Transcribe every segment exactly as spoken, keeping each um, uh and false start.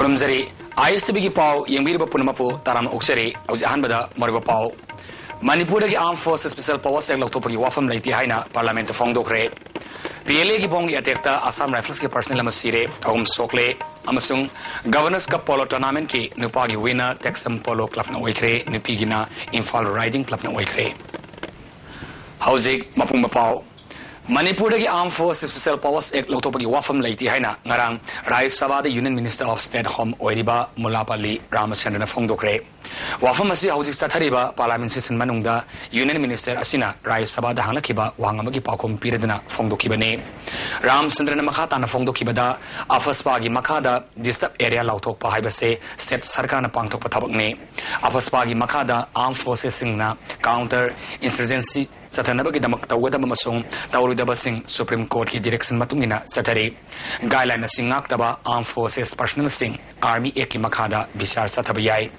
ꯈꯨꯔꯨꯝꯖꯔꯤ꯫ ꯑꯥꯏ ꯑꯦꯁ T ꯚꯤꯒꯤ ꯄꯥꯎ ꯌꯦꯡꯕꯤꯔꯤꯕ ꯄꯨꯝꯅꯃꯛꯄꯨ ꯇꯔꯥꯝꯅ ꯑꯣꯛꯆꯔꯤ꯫ ꯍꯧꯖꯤꯛ ꯑꯍꯥꯟꯕꯗ ꯃꯔꯨꯑꯣꯏꯕ ꯄꯥꯎ꯫ ꯃꯅꯤꯄꯨꯔꯗꯒꯤ Armed Forces Special Powers Act ꯂꯧꯊꯣꯛꯄꯒꯤ ꯋꯥꯐꯝ ꯂꯩꯇꯦ ꯍꯥꯏꯅ ꯄꯥꯔꯂꯤꯌꯥꯃꯦꯟꯠꯇ ꯐꯣꯡꯗꯣꯛꯈ꯭ꯔꯦ꯫ ꯄꯤ ꯑꯦꯜ ꯑꯦꯒꯤ ꯕꯣꯝꯒꯤ ꯑꯦꯇꯦꯛꯇ ꯑꯁꯥꯝ ꯔꯥꯏꯐꯜꯁꯀꯤ ꯄꯔꯁꯅꯦꯜ ꯑꯃ ꯁꯤꯔꯦ, ꯑꯍꯨꯝ ꯁꯣꯛꯂꯦ, ꯑꯃꯁꯨꯡ Governor's Cup Polo Tournamentꯀꯤ ꯅꯨꯄꯥꯒꯤ winner Texam Polo Clubꯅ ꯑꯣꯏꯈ꯭ꯔꯦ, ꯅꯨꯄꯤꯒꯤꯅ Imphal Riding Clubꯅ ꯑꯣꯏꯈ꯭ꯔꯦ꯫ ꯍꯧꯖꯤꯛ ꯃꯄꯨꯡ ꯃꯄꯥꯎ꯫ ꯃꯅꯤꯄꯨꯔꯗꯒꯤ Armed Forces Special Powers Act ꯂꯧꯊꯣꯛꯄꯒꯤ ꯋꯥꯐꯝ ꯂꯩꯇꯦ ꯍꯥꯏꯅ ꯉꯔꯥꯡ ꯔꯥꯖ꯭ꯌ ꯁꯚꯥꯗ Union Minister of State Home ꯑꯣꯏꯔꯤꯕ ꯃꯨꯂꯥꯄꯜꯂꯤ ꯔꯥꯃꯆꯟꯗ꯭ꯔꯅ ꯐꯣꯡꯗꯣꯛꯈ꯭ꯔꯦ꯫ ꯋꯥꯐꯝ ꯑꯁꯤ ꯍꯧꯖꯤꯛ ꯆꯠꯊꯔꯤꯕ ꯄꯥꯔꯂꯤꯌꯥꯃꯦꯟꯠ ꯁꯦꯁꯟ ꯃꯅꯨꯡꯗ Union Minister ꯑꯁꯤꯅ ꯔꯥꯖ꯭ꯌ ꯁꯚꯥꯗ ꯍꯪꯂꯛꯈꯤꯕ ꯋꯥꯍꯪ ꯑꯃꯒꯤ ꯄꯥꯎꯈꯨꯝ ꯄꯤꯔꯗꯨꯅ ꯐꯣꯡꯗꯣꯛꯈꯤꯕꯅꯤ꯫ ꯔꯥꯃꯆꯟꯗ꯭ꯔꯅ ꯃꯈꯥ ꯇꯥꯅ ꯐꯣꯡꯗꯣꯛꯈꯤꯕꯗ, ꯑꯐꯁꯄꯥꯒꯤ ꯃꯈꯥꯗ Disturbed Area ꯂꯥꯎꯊꯣꯛꯄ ꯍꯥꯏꯕꯁꯦ state ꯁꯔꯀꯥꯔꯅ ꯄꯥꯡꯊꯣꯛꯄ ꯊꯕꯛꯅꯤ꯫ ꯑꯐꯁꯄꯥꯒꯤ ꯃꯈꯥꯗ Armed Forcesꯁꯤꯡꯅ counter insurgency ꯆꯠꯊꯅꯕꯒꯤꯗꯃꯛ ꯇꯧꯒꯗꯕ ꯑꯃꯁꯨꯡ ꯇꯧꯔꯣꯏꯗꯕꯁꯤꯡ Supreme Courtꯀꯤ direction ꯃꯇꯨꯡ ꯏꯟꯅ ꯆꯠꯊꯔꯤ꯫ Guideline ꯑꯁꯤ ꯉꯥꯛꯇꯕ Armed Forces personnelꯁꯤꯡ Army Actꯀꯤ ꯃꯈꯥꯗ ꯕꯤꯆꯥꯔ ꯆꯠꯊꯕ ꯌꯥꯏ꯫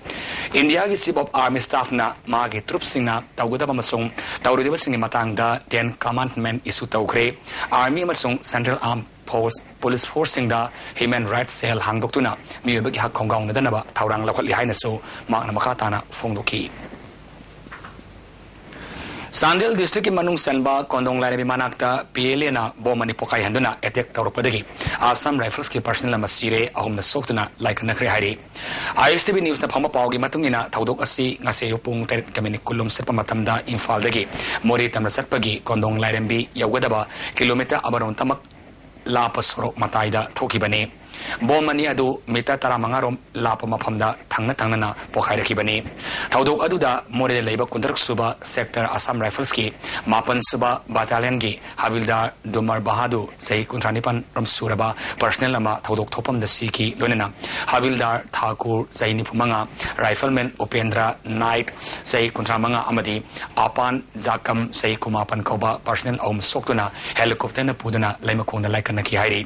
ꯏꯟꯗꯤꯌꯥꯒꯤ Chief of Army Staffꯅ ꯃꯥꯒꯤ troops ꯁꯤꯡꯅ ꯇꯧꯒꯗꯕ ꯑꯃꯁꯨꯡ ꯇꯧꯔꯣꯏꯗꯕꯁꯤꯡꯒꯤ ꯃꯇꯥꯡꯗ Ten Commandment issue ꯇꯧꯈ꯭ꯔꯦ꯫ Army ꯑꯃꯁꯨꯡ Central Armed Force, Police Forceꯁꯤꯡꯗ Human Rights Cell ꯍꯥꯡꯗꯣꯛꯇꯨꯅ ꯃꯤꯑꯣꯏꯕꯒꯤ ꯍꯛ ꯈꯣꯡꯒꯥꯎꯅꯗꯅꯕ ꯊꯧꯔꯥꯡ ꯂꯧꯈꯠꯂꯤ ꯍꯥꯏꯅꯁꯨ ꯃꯍꯥꯛꯅ ꯃꯈꯥ ꯇꯥꯅ ꯐꯣꯡꯗꯣꯛꯈꯤ꯫ ꯆꯥꯟꯗꯦꯜ districtꯀꯤ ꯃꯅꯨꯡ ꯆꯟꯕ ꯀꯣꯟꯗꯣꯡ ꯂꯥꯏꯔꯦꯝꯕꯤ ꯃꯅꯥꯛꯇ P L Aꯅ ꯕꯣꯝ ꯑꯅꯤ ꯄꯣꯈꯥꯏꯍꯟꯗꯨꯅ attack ꯇꯧꯔꯛꯄꯗꯒꯤ Assam Riflesꯀꯤ personnel ꯑꯃ ꯁꯤꯔꯦ, ꯑꯍꯨꯝꯅ ꯁꯣꯛꯇꯨꯅ ꯂꯥꯏꯀꯠꯅꯈ꯭ꯔꯦ ꯍꯥꯏꯔꯤ꯫ I S T V Newsꯅ ꯐꯪꯕ ꯄꯥꯎꯒꯤ ꯃꯇꯨꯡ ꯏꯟꯅ, ꯊꯧꯗꯣꯛ ꯑꯁꯤ ꯉꯁꯤ ꯑꯌꯨꯛ ꯄꯨꯡ ꯇꯔꯦꯠ ꯒ minute ꯀꯨꯟꯂꯣꯝ ꯆꯠꯄ ꯃꯇꯝꯗ ꯏꯝꯐꯥꯜꯗꯒꯤ ꯃꯣꯔꯦ ꯇꯝꯅ ꯆꯠꯄꯒꯤ ꯀꯣꯟꯗꯣꯡ ꯂꯥꯏꯔꯦꯝꯕꯤ ꯌꯧꯒꯗꯕ kilometre ꯑꯃꯔꯣꯝꯇꯃꯛ ꯂꯥꯞꯄ ꯁꯣꯔꯣꯛ ꯃꯇꯥꯏꯗ ꯊꯣꯛꯈꯤꯕꯅꯤ꯫ ꯕꯣꯝ ꯑꯅꯤ ꯑꯗꯨ metre ꯇꯔꯥꯃꯉꯥ ꯔꯣꯝ ꯂꯥꯞꯄ ꯃꯐꯝꯗ ꯊꯪꯅ ꯊꯪꯅꯅ ꯄꯣꯈꯥꯏꯔꯛꯈꯤꯕꯅꯤ꯫ ꯊꯧꯗꯣꯛ ꯑꯗꯨꯗ ꯃꯣꯔꯦꯗ ꯂꯩꯕ ꯀꯨꯟꯇꯔꯨꯛ ꯁꯨꯕ Sector Assam Riflesꯀꯤ ꯃꯥꯄꯟ ꯁꯨꯕ battalionꯒꯤ ꯍꯥꯕꯤꯜꯗꯥꯔ ꯗꯨꯃꯔ ꯕꯍꯥꯗꯨꯔ, ꯆꯍꯤ ꯀꯨꯟꯊ꯭ꯔꯥ ꯅꯤꯄꯥꯟ ꯔꯣꯝ ꯁꯨꯔꯕ, personnel ꯑꯃ ꯊꯧꯗꯣꯛ ꯊꯣꯛꯐꯝꯗ ꯁꯤꯈꯤ꯫ ꯂꯣꯏꯅꯅ ꯍꯥꯕꯤꯜꯗꯥꯔ ꯊꯥꯀꯨꯔ, ꯆꯍꯤ ꯅꯤꯐꯨ ꯃꯉꯥ, rifleman ꯎꯄꯦꯟꯗ꯭ꯔ ꯅꯥꯏꯛ, ꯆꯍꯤ ꯀꯨꯟꯊ꯭ꯔꯥ ꯃꯉꯥ, ꯑꯃꯗꯤ ꯑꯄꯥꯟ ꯖꯥꯀꯝ, ꯆꯍꯤ ꯀꯨꯟꯃꯥꯄꯟ ꯀꯧꯕ personnel ꯑꯍꯨꯝ ꯁꯣꯛꯇꯨꯅ helicopterꯅ ꯄꯨꯗꯨꯅ ꯂꯩꯃꯈꯣꯡꯗ ꯂꯥꯏꯀꯠꯅꯈꯤ ꯍꯥꯏꯔꯤ꯫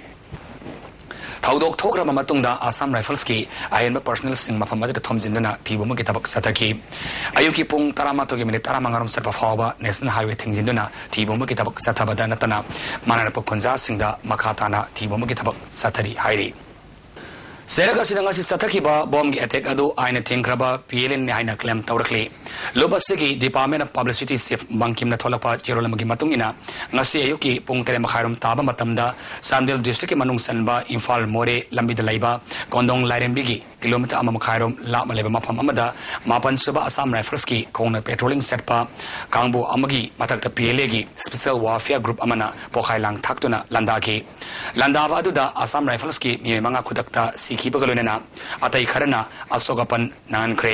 ꯊꯧꯗꯣꯛ ꯊꯣꯛꯈ꯭ꯔꯕ ꯃꯇꯨꯡꯗ Assam Riflesꯀꯤ ꯑꯍꯦꯟꯕ personnelꯁꯤꯡ ꯃꯐꯝ ꯑꯗꯨꯗ ꯊꯣꯝꯖꯤꯟꯗꯨꯅ ꯊꯤꯕ ꯍꯨꯝꯕꯒꯤ ꯊꯕꯛ ꯆꯠꯊꯈꯤ꯫ ꯑꯌꯨꯛꯀꯤ ꯄꯨꯡ ꯇꯔꯥꯃꯥꯊꯣꯏꯒꯤ minute ꯇꯔꯥꯃꯉꯥ ꯔꯣꯝ ꯆꯠꯄ ꯐꯥꯎꯕ National Highway ꯊꯤꯡꯖꯤꯟꯗꯨꯅ ꯊꯤꯕ ꯍꯨꯝꯕꯒꯤ ꯊꯕꯛ ꯆꯠꯊꯕꯗ ꯅꯠꯇꯅ, ꯃꯥꯟꯅꯔꯛꯄ ꯈꯨꯟꯖꯥꯁꯤꯡꯗ ꯃꯈꯥ ꯇꯥꯅ ꯊꯤꯕ ꯍꯨꯝꯕꯒꯤ ꯊꯕꯛ ꯆꯠꯊꯔꯤ ꯍꯥꯏꯔꯤ꯫ ꯆꯩꯔꯛ ꯑꯁꯤꯗ ꯉꯁꯤ ꯆꯠꯊꯈꯤꯕ ꯕꯣꯝꯒꯤ ꯑꯦꯇꯦꯛ ꯑꯗꯨ ꯑꯥꯏꯟꯅ ꯊꯤꯡꯈ꯭ꯔꯕ ꯄꯤ ꯑꯦꯜ ꯑꯦꯅꯅꯤ ꯍꯥꯏꯅ ꯀ꯭ꯂꯦꯝ ꯇꯧꯔꯛꯂꯤ꯫ ꯂꯨꯞ ꯑꯁꯤꯒꯤ ꯗꯤꯄꯥꯔꯠꯃꯦꯟ ꯑꯣꯐ ꯄꯕ꯭ꯂꯤꯁꯤꯇꯤ ꯆꯤꯐ ꯕꯪꯀꯤꯝꯅ ꯊꯣꯛꯂꯛꯄ ꯆꯦꯔꯣꯜ ꯑꯃꯒꯤ ꯃꯇꯨꯡ ꯏꯟꯅ, ꯉꯁꯤ ꯑꯌꯨꯛꯀꯤ ꯄꯨꯡ ꯇꯔꯦꯠ ꯃꯈꯥꯏꯔꯣꯝ ꯇꯥꯕ ꯃꯇꯝꯗ ꯆꯥꯟꯗꯦꯜ ꯗꯤꯁꯇ꯭ꯔꯤꯛꯀꯤ ꯃꯅꯨꯡ ꯆꯟꯕ ꯏꯝꯐꯥꯜ ꯃꯣꯔꯦ ꯂꯝꯕꯤꯗ ꯂꯩꯕ ꯀꯣꯟꯗꯣꯡ ꯂꯥꯏꯔꯦꯝꯕꯤꯒꯤ ꯀꯤꯂꯣꯃꯤꯇꯔ ꯑꯃ ꯃꯈꯥꯏꯔꯣꯝ ꯂꯥꯞꯅ ꯂꯩꯕ ꯃꯐꯝ ꯑꯃꯗ ꯃꯥꯄꯟ ꯁꯨꯕ ꯑꯁꯥꯝ ꯔꯥꯏꯐꯜꯁꯀꯤ ꯈꯣꯡꯅ ꯄꯦꯇ꯭ꯔꯣꯂꯤꯡ ꯆꯠꯄ ꯀꯥꯡꯕꯨ ꯑꯃꯒꯤ ꯃꯊꯛꯇ ꯄꯤ ꯑꯦꯜ ꯑꯦꯒꯤ ꯁ꯭ꯄꯦꯁꯦꯜ ꯋꯥꯔꯐꯤꯌꯔ ꯒ꯭ꯔꯨꯞ ꯑꯃꯅ ꯄꯣꯈꯥꯏ ꯂꯥꯡ ꯊꯥꯛꯇꯨꯅ ꯂꯥꯟꯗꯥꯈꯤ꯫ ꯂꯥꯟꯗꯥꯕ ꯑꯗꯨꯗ ꯑꯁꯥꯝ ꯔꯥꯏꯐꯜꯁꯀꯤ ꯃꯤꯑꯣꯏ ꯃꯉꯥ ꯈꯨꯗꯛꯇ ꯁꯤꯈꯤꯕꯒ ꯂꯣꯏꯅꯅ ꯑꯇꯩ ꯈꯔꯅ ꯑꯁꯣꯛ ꯑꯄꯟ ꯅꯪꯍꯟꯈ꯭ꯔꯦ꯫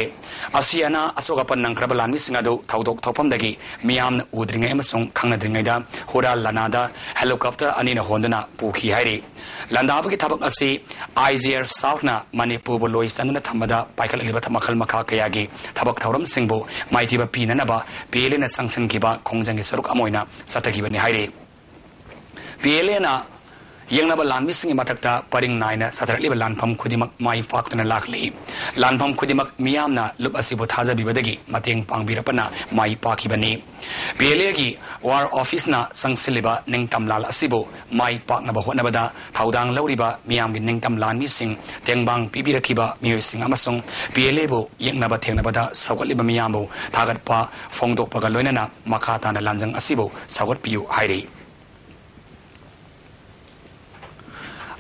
ꯑꯁꯤ ꯑꯅꯥ ꯑꯁꯣꯛ ꯑꯄꯟ ꯅꯪꯈ꯭ꯔꯕ ꯂꯥꯟꯃꯤꯁꯤꯡ ꯑꯗꯨ ꯊꯧꯗꯣꯛ ꯊꯣꯛꯐꯝꯗꯒꯤ ꯃꯤꯌꯥꯝꯅ ꯎꯗ꯭ꯔꯤꯉꯩ ꯑꯃꯁꯨꯡ ꯈꯪꯅꯗ꯭ꯔꯤꯉꯩꯗ ꯍꯨꯔꯥ ꯂꯥꯅꯥꯗ ꯍꯦꯂꯤꯀꯣꯞꯇꯔ ꯑꯅꯤꯅ ꯍꯣꯟꯗꯨꯅ ꯄꯨꯈꯤ ꯍꯥꯏꯔꯤ꯫ ꯂꯥꯟꯗꯥꯕꯒꯤ ꯊꯕꯛ ꯑꯁꯤ ꯑꯥꯏ ꯖꯤ ꯑꯥꯔ ꯁꯥꯎꯊꯅ ꯃꯅꯤꯄꯨꯔꯕꯨ ꯂꯣꯏ ꯆꯟꯗꯨꯅ ꯊꯝꯕꯗ ꯄꯥꯏꯈꯠꯂꯛꯂꯤꯕ ꯃꯈꯜ ꯃꯈꯥ ꯀꯌꯥꯒꯤ ꯊꯕꯛ ꯊꯧꯔꯝꯁꯤꯡꯕꯨ ꯃꯥꯏꯊꯤꯕ ꯄꯤꯅꯅꯕ ꯄꯤ ꯑꯦꯜ ꯑꯦꯅ ꯆꯪꯁꯤꯟꯈꯤꯕ ꯈꯣꯡꯖꯪꯒꯤ ꯁꯔꯨꯛ ꯑꯃ ꯑꯣꯏꯅ ꯆꯠꯊꯈꯤꯕꯅꯤ ꯍꯥꯏꯔꯤ꯫ ꯄꯤ ꯑꯦꯜ ꯑꯦꯅ ꯌꯦꯡꯅꯕ ꯂꯥꯟꯃꯤꯁꯤꯡꯒꯤ ꯃꯊꯛꯇ ꯄꯔꯤꯡ ꯅꯥꯏꯅ ꯆꯠꯊꯔꯛꯂꯤꯕ ꯂꯥꯟꯐꯝ ꯈꯨꯗꯤꯡꯃꯛ ꯃꯥꯏ ꯄꯥꯛꯇꯨꯅ ꯂꯥꯛꯂꯤ꯫ ꯂꯥꯟꯐꯝ ꯈꯨꯗꯤꯡꯃꯛ ꯃꯤꯌꯥꯝꯅ ꯂꯨꯞ ꯑꯁꯤꯕꯨ ꯊꯥꯖꯕꯤꯕꯗꯒꯤ ꯃꯇꯦꯡ ꯄꯥꯡꯕꯤꯔꯛꯄꯅ ꯃꯥꯏ ꯄꯥꯛꯈꯤꯕꯅꯤ꯫ ꯄꯤ ꯑꯦꯜ ꯑꯦꯒꯤ ꯋꯥꯔ ꯑꯣꯐꯤꯁꯅ ꯆꯪꯁꯤꯜꯂꯤꯕ ꯅꯤꯡꯇꯝ ꯂꯥꯜ ꯑꯁꯤꯕꯨ ꯃꯥꯏ ꯄꯥꯛꯅꯕ ꯍꯣꯠꯅꯕꯗ ꯊꯧꯗꯥꯡ ꯂꯧꯔꯤꯕ ꯃꯤꯌꯥꯝꯒꯤ ꯅꯤꯡꯇꯝ ꯂꯥꯟꯃꯤꯁꯤꯡ, ꯇꯦꯡꯕꯥꯡ ꯄꯤꯕꯤꯔꯛꯈꯤꯕ ꯃꯤꯑꯣꯏꯁꯤꯡ ꯑꯃꯁꯨꯡ ꯄꯤ ꯑꯦꯜ ꯑꯦꯕꯨ ꯌꯦꯛꯅꯕ ꯊꯦꯡꯅꯕꯗ ꯁꯧꯒꯠꯂꯤꯕ ꯃꯤꯌꯥꯝꯕꯨ ꯊꯥꯒꯠꯄ ꯐꯣꯡꯗꯣꯛꯄꯒ ꯂꯣꯏꯅꯅ ꯃꯈꯥ ꯇꯥꯅ ꯂꯥꯟꯖꯪ ꯑꯁꯤꯕꯨ ꯁꯧꯒꯠꯄꯤꯌꯨ ꯍꯥꯏꯔꯤ꯫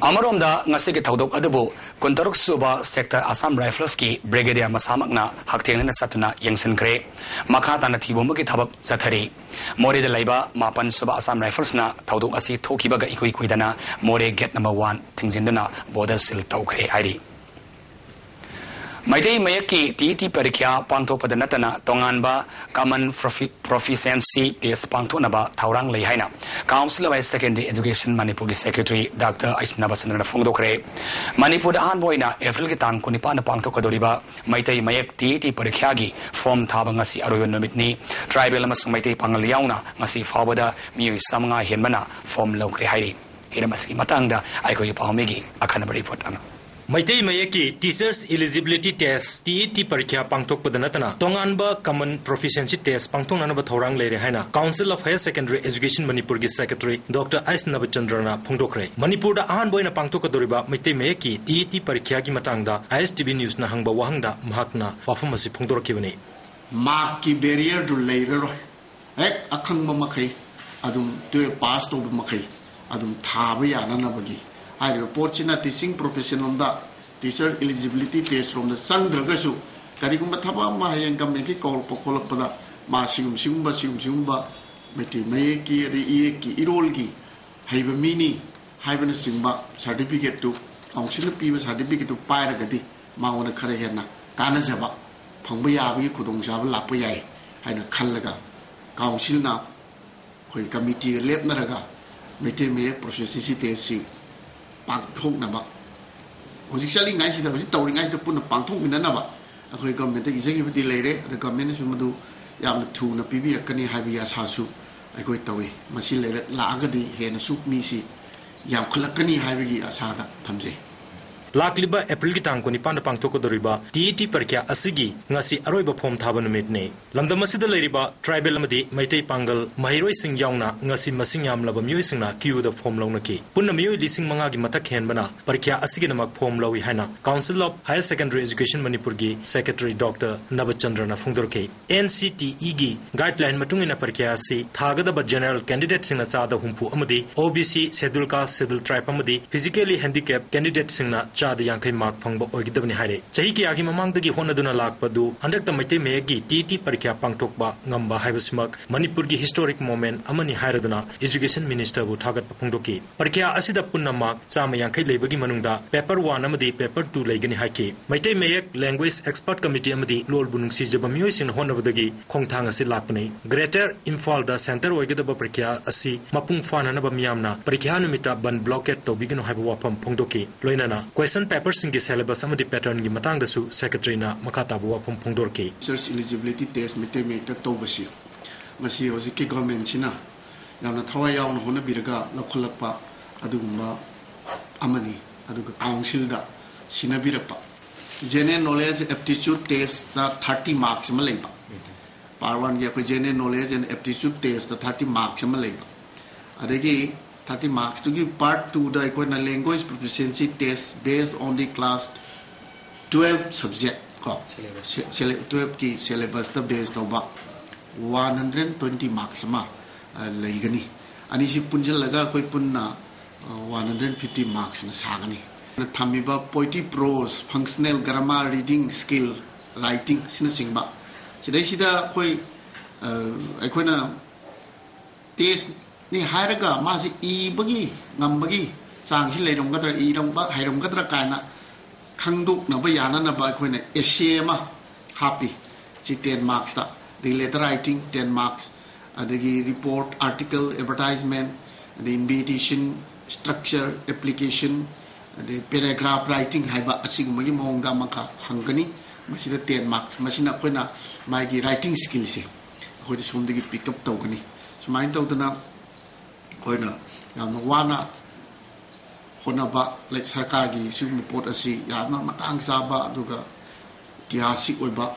ꯑꯃꯔꯣꯝꯗ, ꯉꯁꯤꯒꯤ ꯊꯧꯗꯣꯛ ꯑꯗꯨꯕꯨ ꯀꯨꯟꯇꯔꯨꯛ ꯁꯨꯕ ꯁꯦꯛꯇꯔ ꯑꯁꯥꯝ ꯔꯥꯏꯐꯜꯁꯀꯤ ꯕ꯭ꯔꯤꯒꯦꯗꯤꯌꯔ ꯃꯁꯥꯃꯛꯅ ꯍꯛꯊꯦꯡꯅꯅ ꯆꯠꯇꯨꯅ ꯌꯦꯡꯁꯤꯟꯈ꯭ꯔꯦ꯫ ꯃꯈꯥ ꯇꯥꯅ ꯊꯤꯕ ꯍꯨꯝꯕꯒꯤ ꯊꯕꯛ ꯆꯠꯊꯔꯤ꯫ ꯃꯣꯔꯦꯗ ꯂꯩꯕ ꯃꯥꯄꯟ ꯁꯨꯕ ꯑꯁꯥꯝ ꯔꯥꯏꯐꯜꯁꯅ ꯊꯧꯗꯣꯛ ꯑꯁꯤ ꯊꯣꯛꯈꯤꯕꯒ ꯏꯀꯨꯏ ꯀꯨꯏꯗꯅ ꯃꯣꯔꯦ ꯒꯦꯠ ꯅꯝꯕꯔ ꯋꯥꯟ ꯊꯤꯡꯖꯤꯟꯗꯨꯅ ꯕꯣꯔꯗꯔ ꯁꯤꯜ ꯇꯧꯈ꯭ꯔꯦ ꯍꯥꯏꯔꯤ꯫ ꯃꯩꯇꯩ ꯃꯌꯦꯛꯀꯤ ꯇꯤ ꯏ ꯇꯤ ꯄꯔꯤꯈ꯭ꯌꯥ ꯄꯥꯡꯊꯣꯛꯄꯗ ꯅꯠꯇꯅ ꯇꯣꯉꯥꯟꯕ ꯀꯃꯟ ꯄ꯭ꯔꯣꯐꯤ-, ꯄ꯭ꯔꯣꯐꯤꯁꯦꯟꯁꯤ ꯇꯦꯁ ꯄꯥꯡꯊꯣꯛꯅꯕ ꯊꯧꯔꯥꯡ ꯂꯩ ꯍꯥꯏꯅ council of higher secondary education ꯃꯅꯤꯄꯨꯔꯒꯤ ꯁꯦꯀ꯭ꯔꯦꯇꯔꯤ ꯗꯥꯛꯇꯔ ꯑꯩꯆ ꯅꯕꯆꯟꯗ꯭ꯔꯅ ꯐꯣꯡꯗꯣꯛꯈ꯭ꯔꯦ꯫ ꯃꯅꯤꯄꯨꯔꯗ ꯑꯍꯥꯟꯕ ꯑꯣꯏꯅ ꯑꯦꯄ꯭ꯔꯤꯜꯒꯤ ꯇꯥꯡ ꯀꯨꯟꯅꯤꯄꯥꯟꯗ ꯄꯥꯡꯊꯣꯛꯀꯗꯧꯔꯤꯕ ꯃꯩꯇꯩ ꯃꯌꯦꯛ ꯇꯤ ꯏ ꯇꯤ ꯄꯔꯤꯈ꯭ꯌꯥꯒꯤ ꯐꯣꯔꯝ ꯊꯥꯕ ꯉꯁꯤ ꯑꯔꯣꯏꯕ ꯅꯨꯃꯤꯠꯅꯤ꯫ ꯇ꯭ꯔꯥꯏꯕꯦꯜ ꯑꯃꯁꯨꯡ ꯃꯩꯇꯩ ꯄꯥꯉꯜ ꯌꯥꯎꯅ ꯉꯁꯤ ꯐꯥꯎꯕꯗ ꯃꯤꯑꯣꯏ ꯆꯥꯃꯉꯥ ꯍꯦꯟꯕꯅ ꯐꯣꯔꯝ ꯂꯧꯈ꯭ꯔꯦ ꯍꯥꯏꯔꯤ꯫ ꯍꯤꯔꯝ ꯑꯁꯤꯒꯤ ꯃꯇꯥꯡꯗ ꯑꯩꯈꯣꯏꯒꯤ ꯄꯥꯎꯃꯤꯒꯤ ꯑꯈꯟꯅꯕ ꯔꯤꯄꯣꯔꯠ ꯑꯃ꯫ Meitei ꯃꯌꯦꯛꯀꯤ Teachers Eligibility Test, T E T, ꯄꯔꯤꯈ꯭ꯌꯥ ꯄꯥꯡꯊꯣꯛꯄꯗ ꯅꯠꯇꯅ ꯇꯣꯉꯥꯟꯕ Common Proficiency Test ꯄꯥꯡꯊꯣꯛꯅꯅꯕ ꯊꯧꯔꯥꯡ ꯂꯩꯔꯦ ꯍꯥꯏꯅ Council of Higher Secondary Education ꯃꯅꯤꯄꯨꯔꯒꯤ Secretary Doctor ꯑꯦꯁ ꯅꯕꯆꯟꯗ꯭ꯔꯅ ꯐꯣꯡꯗꯣꯛꯈ꯭ꯔꯦ꯫ ꯃꯅꯤꯄꯨꯔꯗ ꯑꯍꯥꯟꯕ ꯑꯣꯏꯅ ꯄꯥꯡꯊꯣꯛꯀꯗꯧꯔꯤꯕ ꯃꯩꯇꯩ ꯃꯌꯦꯛꯀꯤ T E T ꯄꯔꯤꯈ꯭ꯌꯥꯒꯤ ꯃꯇꯥꯡꯗ I S T V Newsꯅ ꯍꯪꯕ ꯋꯥꯍꯪꯗ ꯃꯍꯥꯛꯅ ꯋꯥꯐꯝ ꯑꯁꯤ ꯐꯣꯡꯗꯣꯔꯛꯈꯤꯕꯅꯤ꯫ ꯃꯥꯔꯛꯀꯤ ꯕꯦꯔꯤꯌꯔꯗꯨ ꯂꯩꯔꯔꯣꯏ꯫ ꯍꯦꯛ ꯑꯈꯪꯕ ꯃꯈꯩ ꯑꯗꯨꯝ ꯇꯨꯌꯦꯜꯞ ꯄꯥꯁ ꯇꯧꯕ ꯃꯈꯩ ꯑꯗꯨꯝ ꯊꯥꯕ ꯌꯥꯅꯅꯕꯒꯤ ꯍꯥꯏꯔꯤꯕ ꯄꯣꯠꯁꯤꯅ ꯇꯤꯆꯤꯡ ꯄ꯭ꯔꯣꯐꯦꯁꯟ ꯂꯣꯝꯗ, ꯇꯤꯆꯔ ꯏꯂꯤꯖꯤꯕꯤꯂꯤꯇꯤ ꯇꯦꯁ ꯂꯣꯝꯗ ꯆꯪꯗ꯭ꯔꯒꯁꯨ, ꯀꯔꯤꯒꯨꯝꯕ ꯊꯕꯛ ꯑꯃ ꯍꯌꯦꯡ ꯒꯃꯦꯟꯒꯤ ꯀꯧꯔꯛꯄ ꯈꯣꯠꯂꯛꯄꯗ ꯃꯥ ꯁꯤꯒꯨꯝ ꯁꯤꯒꯨꯝꯕ, ꯁꯤꯒꯨꯝ ꯁꯤꯒꯨꯝꯕ ꯃꯩꯇꯩ ꯃꯌꯦꯛꯀꯤ, ꯑꯗꯩ ꯏꯌꯦꯛꯀꯤ, ꯏꯔꯣꯜꯒꯤ ꯍꯩꯕ ꯃꯤꯅꯤ ꯍꯥꯏꯕꯅꯆꯤꯡꯕ ꯁꯥꯔꯇꯤꯐꯤꯀꯦꯠꯇꯨ, ꯀꯥꯎꯟꯁꯤꯜꯅ ꯄꯤꯕ ꯁꯥꯔꯇꯤꯐꯤꯀꯦꯠꯇꯨ ꯄꯥꯏꯔꯒꯗꯤ ꯃꯉꯣꯟꯗ ꯈꯔ ꯍꯦꯟꯅ ꯀꯥꯟꯅꯖꯕ ꯐꯪꯕ ꯌꯥꯕꯒꯤ ꯈꯨꯗꯣꯡꯆꯥꯕ ꯂꯥꯛꯄ ꯌꯥꯏ ꯍꯥꯏꯅ ꯈꯜꯂꯒ, ꯀꯥꯎꯟꯁꯤꯜꯅ ꯑꯩꯈꯣꯏ ꯀꯃꯤꯇꯤꯒ ꯂꯦꯞꯅꯔꯒ ꯃꯩꯇꯩ ꯃꯌꯦꯛ ꯄ꯭ꯔꯣꯐꯤꯁꯤꯌꯦꯟꯁꯤ ꯇꯦꯁꯁꯤ ꯄꯥꯡꯊꯣꯛꯅꯕ, ꯍꯧꯖꯤꯛ ꯆꯠꯂꯤꯉꯩꯁꯤꯗ, ꯍꯧꯖꯤꯛ ꯇꯧꯔꯤꯉꯩꯁꯤꯗ ꯄꯨꯟꯅ ꯄꯥꯡꯊꯣꯛꯃꯤꯟꯅꯅꯕ ꯑꯩꯈꯣꯏ ꯒꯚꯔꯟꯃꯦꯟꯠꯇ ꯏꯖꯈꯤꯕꯗꯤ ꯂꯩꯔꯦ꯫ ꯑꯗ ꯒꯚꯔꯟꯃꯦꯟꯠꯅꯁꯨ ꯃꯗꯨ ꯌꯥꯝꯅ ꯊꯨꯅ ꯄꯤꯕꯤꯔꯛꯀꯅꯤ ꯍꯥꯏꯕꯒꯤ ꯑꯁꯥꯁꯨ ꯑꯩꯈꯣꯏ ꯇꯧꯏ꯫ ꯃꯁꯤ ꯂꯩꯔꯛ ꯂꯥꯛꯑꯒꯗꯤ ꯍꯦꯟꯅꯁꯨ ꯃꯤꯁꯤ ꯌꯥꯝꯈꯠꯂꯛꯀꯅꯤ ꯍꯥꯏꯕꯒꯤ ꯑꯁꯥꯗ ꯊꯝꯖꯩ꯫ ꯂꯥꯛꯂꯤꯕ ꯑꯦꯄ꯭ꯔꯤꯜꯒꯤ ꯇꯥꯡ ꯀꯨꯟꯅꯤꯄꯥꯟꯗ ꯄꯥꯡꯊꯣꯛꯀꯗꯧꯔꯤꯕ T E T ꯄꯔꯤꯈ꯭ꯌꯥ ꯑꯁꯤꯒꯤ ꯉꯁꯤ ꯑꯔꯣꯏꯕ ꯐꯣꯝ ꯊꯥꯕ ꯅꯨꯃꯤꯠꯅꯤ꯫ ꯂꯝꯗꯝ ꯑꯁꯤꯗ ꯂꯩꯔꯤꯕ ꯇ꯭ꯔꯥꯏꯕꯦꯜ ꯑꯃꯗꯤ ꯃꯩꯇꯩ ꯄꯥꯡꯒꯜ ꯃꯍꯩꯔꯣꯏꯁꯤꯡ ꯌꯥꯎꯅ ꯉꯁꯤ ꯃꯁꯤꯡ ꯌꯥꯝꯂꯕ ꯃꯤꯑꯣꯏꯁꯤꯡꯅ ꯀ꯭ꯌꯨꯗ ꯐꯣꯝ ꯂꯧꯅꯈꯤ꯫ ꯄꯨꯟꯅ ꯃꯤꯑꯣꯏ ꯂꯤꯁꯤꯡ ꯃꯉꯥꯒꯤ ꯃꯊꯛ ꯍꯦꯟꯕꯅ ꯄꯔꯤꯈ꯭ꯌꯥ ꯑꯁꯤꯒꯤꯗꯃꯛ ꯐꯣꯝ ꯂꯧꯏ ꯍꯥꯏꯅ Council of Higher Secondary Education ꯃꯅꯤꯄꯨꯔꯒꯤ Secretary Doctor ꯅꯕꯆꯟꯗ꯭ꯔꯅ ꯐꯣꯡꯗꯣꯔꯛꯈꯤ꯫ N C T Eꯒꯤ ꯒꯥꯏꯗꯂꯥꯏꯟ ꯃꯇꯨꯡ ꯏꯟꯅ ꯄꯔꯤꯈ꯭ꯌꯥ ꯑꯁꯤ ꯊꯥꯒꯗꯕ ꯖꯦꯅꯔꯦꯜ ꯀꯦꯟꯗꯤꯗꯦꯠꯁꯤꯡꯅ ꯆꯥꯗ ꯍꯨꯝꯐꯨ ꯑꯃꯗꯤ O B C, Schedule Caste, Schedule Tribe ꯑꯃꯗꯤ physically handicap ꯀꯦꯟꯗꯤꯗꯦꯠꯁꯤꯡꯅ ꯆꯥꯗ ꯌꯥꯡꯈꯩ ꯃꯥꯔꯛ ꯐꯪꯕ ꯑꯣꯏꯒꯗꯕꯅꯤ ꯍꯥꯏꯔꯦ꯫ ꯆꯍꯤ ꯀꯌꯥꯒꯤ ꯃꯃꯥꯡꯗꯒꯤ ꯍꯣꯠꯅꯗꯨꯅ ꯂꯥꯛꯄꯗꯨ ꯍꯟꯗꯛꯇ ꯃꯩꯇꯩ ꯃꯌꯦꯛꯀꯤ T E T ꯄꯔꯤꯈ꯭ꯌꯥ ꯄꯥꯡꯊꯣꯛꯄ ꯉꯝꯕ ꯍꯥꯏꯕꯁꯤꯃꯛ ꯃꯅꯤꯄꯨꯔꯒꯤ historic moment ꯑꯃꯅꯤ ꯍꯥꯏꯔꯗꯨꯅ Education Ministerꯕꯨ ꯊꯥꯒꯠꯄ ꯐꯣꯡꯗꯣꯛꯈꯤ꯫ ꯄꯔꯤꯈ꯭ꯌꯥ ꯑꯁꯤꯗ ꯄꯨꯟꯅ ꯃꯥꯔꯛ ꯆꯥꯝꯃ ꯌꯥꯡꯈꯩ ꯂꯩꯕꯒꯤ ꯃꯅꯨꯡꯗ paper one ꯑꯃꯗꯤ paper two ꯂꯩꯒꯅꯤ ꯍꯥꯏꯈꯤ꯫ ꯃꯩꯇꯩ ꯃꯌꯦꯛ language expert committee ꯑꯃꯗꯤ ꯂꯣꯜꯕꯨ ꯅꯨꯡꯁꯤꯖꯕ ꯃꯤꯑꯣꯏꯁꯤꯡꯅ ꯍꯣꯠꯅꯕꯗꯒꯤ ꯈꯣꯡꯊꯥꯡ ꯑꯁꯤ ꯂꯥꯛꯄꯅꯤ꯫ Greater ꯏꯝꯐꯥꯜꯗ centre ꯑꯣꯏꯒꯗꯕ ꯄꯔꯤꯈ꯭ꯌꯥ ꯑꯁꯤ ꯃꯄꯨꯡ ꯐꯥꯅꯅꯕ ꯃꯤꯌꯥꯝꯅ ꯄꯔꯤꯈ꯭ꯌꯥ ꯅꯨꯃꯤꯠꯇ ꯕꯟ blockade ꯇꯧꯕꯤꯒꯅꯨ ꯍꯥꯏꯕ ꯋꯥꯐꯝ ꯐꯣꯡꯗꯣꯛꯈꯤ꯫ ꯂꯣꯏꯅꯅ question paperꯁꯤꯡꯒꯤ syllabus ꯑꯃꯗꯤ patternꯒꯤ ꯃꯇꯥꯡꯗꯁꯨ Secretaryꯅ ꯃꯈꯥ ꯇꯥꯕ ꯋꯥꯐꯝ ꯐꯣꯡꯗꯣꯔꯛꯈꯤ꯫ Teachers Eligibility Test ꯃꯩꯇꯩ ꯃꯌꯦꯛꯇ ꯇꯧꯕꯁꯤ ꯃꯁꯤ ꯍꯧꯖꯤꯛꯀꯤ ꯒꯣꯔꯃꯦꯟꯁꯤꯅ ꯌꯥꯝꯅ ꯊꯋꯥꯏ ꯌꯥꯎꯅ ꯍꯣꯠꯅꯕꯤꯔꯒ ꯂꯧꯈꯠꯂꯛꯄ ꯑꯗꯨꯒꯨꯝꯕ ꯑꯃꯅꯤ꯫ ꯑꯗꯨꯒ ꯀꯥꯎꯟꯁꯤꯜꯗ ꯁꯤꯟꯅꯕꯤꯔꯛꯄ꯫ General knowledge aptitude test ꯇ thirty marks ꯑꯃ ꯂꯩꯕ, part one ꯒꯤ ꯑꯩꯈꯣꯏ general knowledge and aptitude test ꯇ thirty marks ꯑꯃ ꯂꯩꯕ, ꯑꯗꯒꯤ thirty marks ꯇꯨꯒꯤ part two ꯗ ꯑꯩꯈꯣꯏꯅ language proficiency test based on the class twelve subject ꯀꯣ, twelve ꯀꯤ syllabus ꯇ base ꯇꯧꯕ one hundred twenty marks ꯑꯃ ꯂꯩꯒꯅꯤ꯫ ꯑꯅꯤꯁꯤ ꯄꯨꯟꯁꯤꯜꯂꯒ ꯑꯩꯈꯣꯏ ꯄꯨꯟꯅ one hundred fifty marks ꯅ ꯁꯥꯒꯅꯤ꯫ ꯊꯝꯃꯤꯕ poetry, prose, functional grammar, reading skill, writing ꯑꯁꯤꯅꯆꯤꯡꯕ, ꯁꯤꯗꯩꯁꯤꯗ ꯑꯩꯈꯣꯏ ꯑꯩꯈꯣꯏꯅ test ꯅꯤ ꯍꯥꯏꯔꯒ ꯃꯥꯁꯤ ꯏꯕꯒꯤ ꯉꯝꯕꯒꯤ ꯆꯥꯡꯁꯤ ꯂꯩꯔꯝꯒꯗ꯭ꯔꯥ, ꯏꯔꯝꯕ ꯍꯩꯔꯝꯒꯗ꯭ꯔꯥ ꯀꯥꯏꯅ ꯈꯪꯗꯣꯛꯅꯕ ꯌꯥꯅꯅꯕ ꯑꯩꯈꯣꯏꯅ essay ꯑꯃ ꯍꯥꯞꯄꯤ꯫ ꯁꯤ ten marks ꯇ, ꯑꯗꯒꯤ letter writing ten marks, ꯑꯗꯒꯤ report, article, advertisement, ꯑꯗꯩ invitation, structure, application, ꯑꯗꯩ paragraph writing ꯍꯥꯏꯕ ꯑꯁꯤꯒꯨꯝꯕꯒꯤ ꯃꯑꯣꯡꯗ ꯑꯃꯈꯛ ꯍꯪꯒꯅꯤ꯫ ꯃꯁꯤꯗ ten marks, ꯃꯁꯤꯅ ꯑꯩꯈꯣꯏꯅ ꯃꯥꯒꯤ writing skill ꯁꯦ ꯑꯩꯈꯣꯏꯗ ꯁꯣꯝꯗꯒꯤ pick up ꯇꯧꯒꯅꯤ꯫ ꯁꯨꯃꯥꯏꯅ ꯇꯧꯗꯅ ꯑꯩꯈꯣꯏꯅ ꯌꯥꯝꯅ ꯋꯥꯅ ꯍꯣꯠꯅꯕ, ꯂꯩ-, ꯁꯔꯀꯥꯔꯒꯤ ꯁꯤꯒꯨꯝꯕ ꯄꯣꯠ ꯑꯁꯤ ꯌꯥꯝꯅ ꯃꯇꯥꯡ ꯆꯥꯕ, ꯑꯗꯨꯒ ꯏꯇꯤꯍꯥꯁꯤꯛ ꯑꯣꯏꯕ,